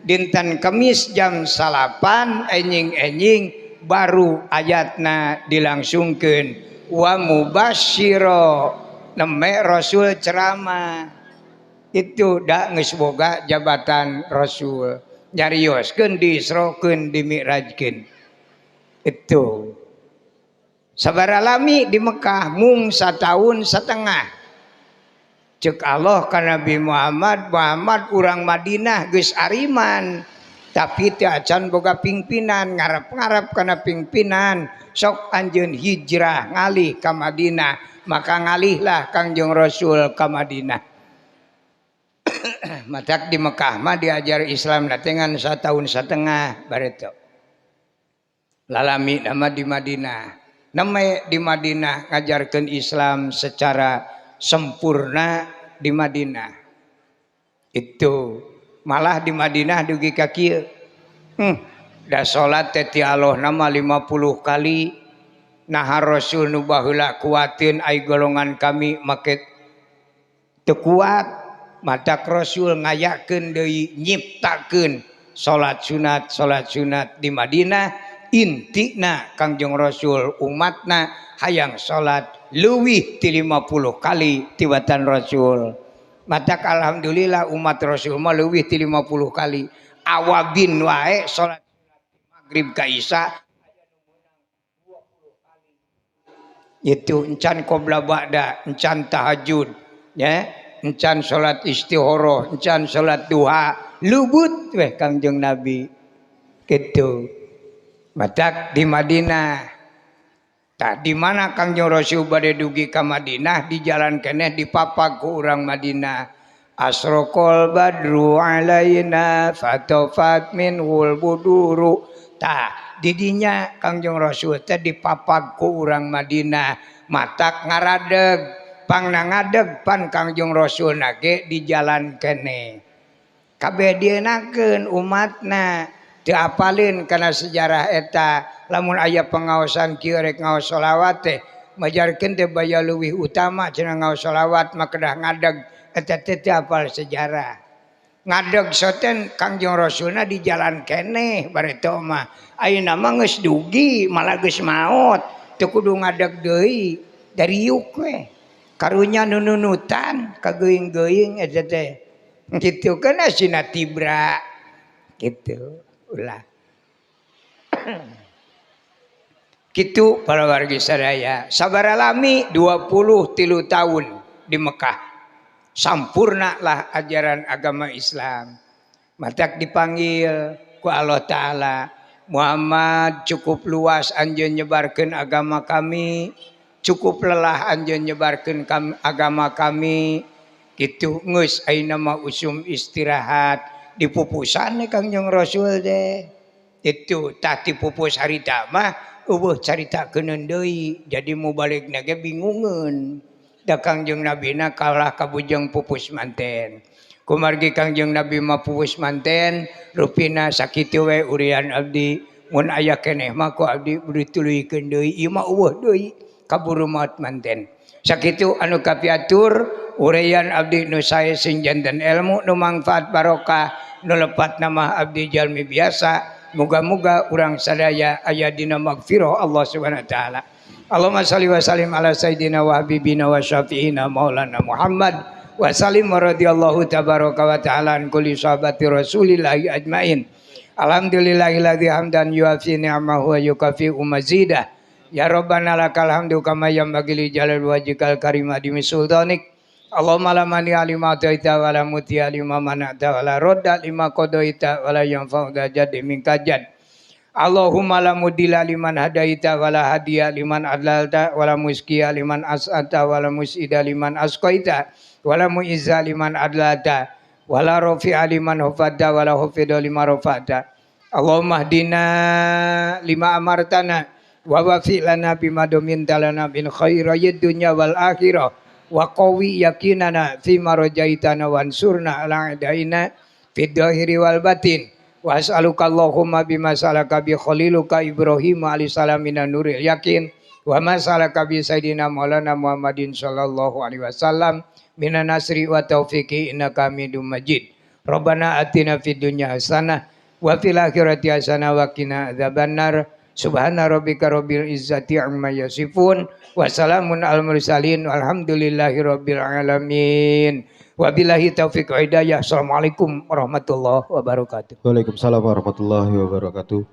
dinten Kemis jam 9 enjing-enjing baru ayatna dilangsungkeun wa mubasyiro neme Rasul ceramah. Itu dak geus boga jabatan Rasul. Nyarioskeun diisrokeun dimi'rajkeun. Itu sabaralami di Mekah mung 1,5 tahun. Cek Allah ka Nabi Muhammad, Muhammad urang Madinah geus ariman tapi teu acan boga pimpinan, ngarep-ngarep kana pimpinan sok anjeun hijrah ngalih ka Madinah, maka ngalihlah Kangjeng Rasul ka Madinah. Matak di Mekah mah diajar Islam ngan 1,5 tahun bareto. Lalami nama di Madinah. Neme di Madinah ngajarkeun Islam secara sempurna di Madinah. Itu malah di Madinah dugi ka kieu. Da salat teh ti Allah nama 50 kali. Naha Rasul nu baheula kuateun ai golongan kami make teu kuat, matak Rasul ngayakeun deui nyiptakeun salat sunat di Madinah. Intina Kangjeng Rasul umatna hayang salat leuwih ti 50 kali tibatan Rasul. Matak alhamdulillah umat Rasul mah leuwih ti 50 kali. Awabin wae salat maghrib ka isya itu encan qobla ba'da, encan tahajud, ya, encan salat istikharah, encan salat duha, lubut weh Kangjeng Nabi. Gitu. Matak di Madinah. Tah di mana Kangjeng Rasul bade dugi ka Madinah di jalan keneh dipapag ku urang Madinah. Asraqal badru alaina fatafat minhul buduru. Tah didinya Kangjeng Rasul teh dipapag ku urang Madinah, matak ngaradeg, pangna ngadeg pan Kangjeng Rasul nage di jalan keneh. Kabeh dienakeun umatna. Teu apalin kana sejarah eta lamun aya pengaosan kieu rek ngaos sholawat teh Majarkeun teh baya leuwih utama cenah ngaos selawat mah kedah ngadeg eta teh teu hafal sejarah. Ngadeg soten Kangjeng Rasulna di jalan keneh bareto mah. Ayeuna mah geus dugi malah geus maot teu kudu ngadeg deui dariuk we. Karunya nununutan kageuing-geuing eta teh. Kitu kan asina tibra gitu ulah. Kitu para wargi sadaya sabaralami 23 tahun di Mekah sampurna lah ajaran agama Islam. Matak dipanggil ku Allah Ta'ala, Muhammad cukup luas anjeun nyebarkeun agama kami, cukup lelah anjeun nyebarkeun agama kami. Kitu geus ayeuna mah usum istirahat dipupusan Kangjeng Rasul teh. Itu tah dipupus harita mah eueuh caritakeun deui jadi mubaligna ge bingungeun. Da Kangjeng Nabina kalah kabujeng pupus manten. Kumargi Kangjeng Nabi mah pupus manten rupina sakitu we urian abdi mun aya keneh mah ku abdi dituluykeun deui ieu mah eueuh deui kaburu maot manten. Sakitu anu kapiatur uraian abdi nu sae sing janten ilmu nu mangfaat barokah nu lepat nama abdi jalmi biasa. Moga-moga urang sadaya aya dina magfirah Allah Subhanahu wa taala. Allahumma shalli wa sallim ala sayyidina wa habibina wa syafi'ina maulana Muhammad wa sallim wa radhiyallahu tabaraka wa ta'ala an kulli sahabati rasulillahi ajmain. Alhamdulillahilladzi hamdan yuafi ni'amahu wa yukafi mazidah. Ya Rabbana lakal hamdu kama yanbaghi li jalali wajhikal karim adimi sultanik. Allahumma la mani lima ataita wa la mutia lima mana'ta wa la radda lima qadaita wa la yanfa'u dzal jaddi minkal jadd. Allahumma la mudilla liman hadaita wa la hadiya liman adlalta wa la muskiya liman as'ata wa la musida liman asqaita wa la mu'izza liman adlalta wa la rafi'a liman hufadta wa la hufida liman rafa'ta. Allahumma hdina lima amartana wa wafi lana bima dominta lana min khairid dunya wal akhirah wa qawi yakinana fi ma rajaitana wansurna ala a'daina fid dhahiri wal batin. Wa as'aluka Allahumma bima salaka bi khaliluka Ibrahim alaihi salam minan nuril yakin wa ma salaka bi sayidina Maulana Muhammadin sallallahu alaihi wasallam minan nasri wa taufiqi innaka Hamidum Majid. Rabbana atina fid dunya hasanah wa fil akhirati hasanah wa qina adzabannar. Subhana rabbika rabbil izzati amma yasifun wa salamun alal mursalin walhamdulillahi rabbil alamin. Wabillahi taufiq wa hidayah. Assalamualaikum warahmatullahi wabarakatuh. Waalaikumsalam warahmatullahi wabarakatuh.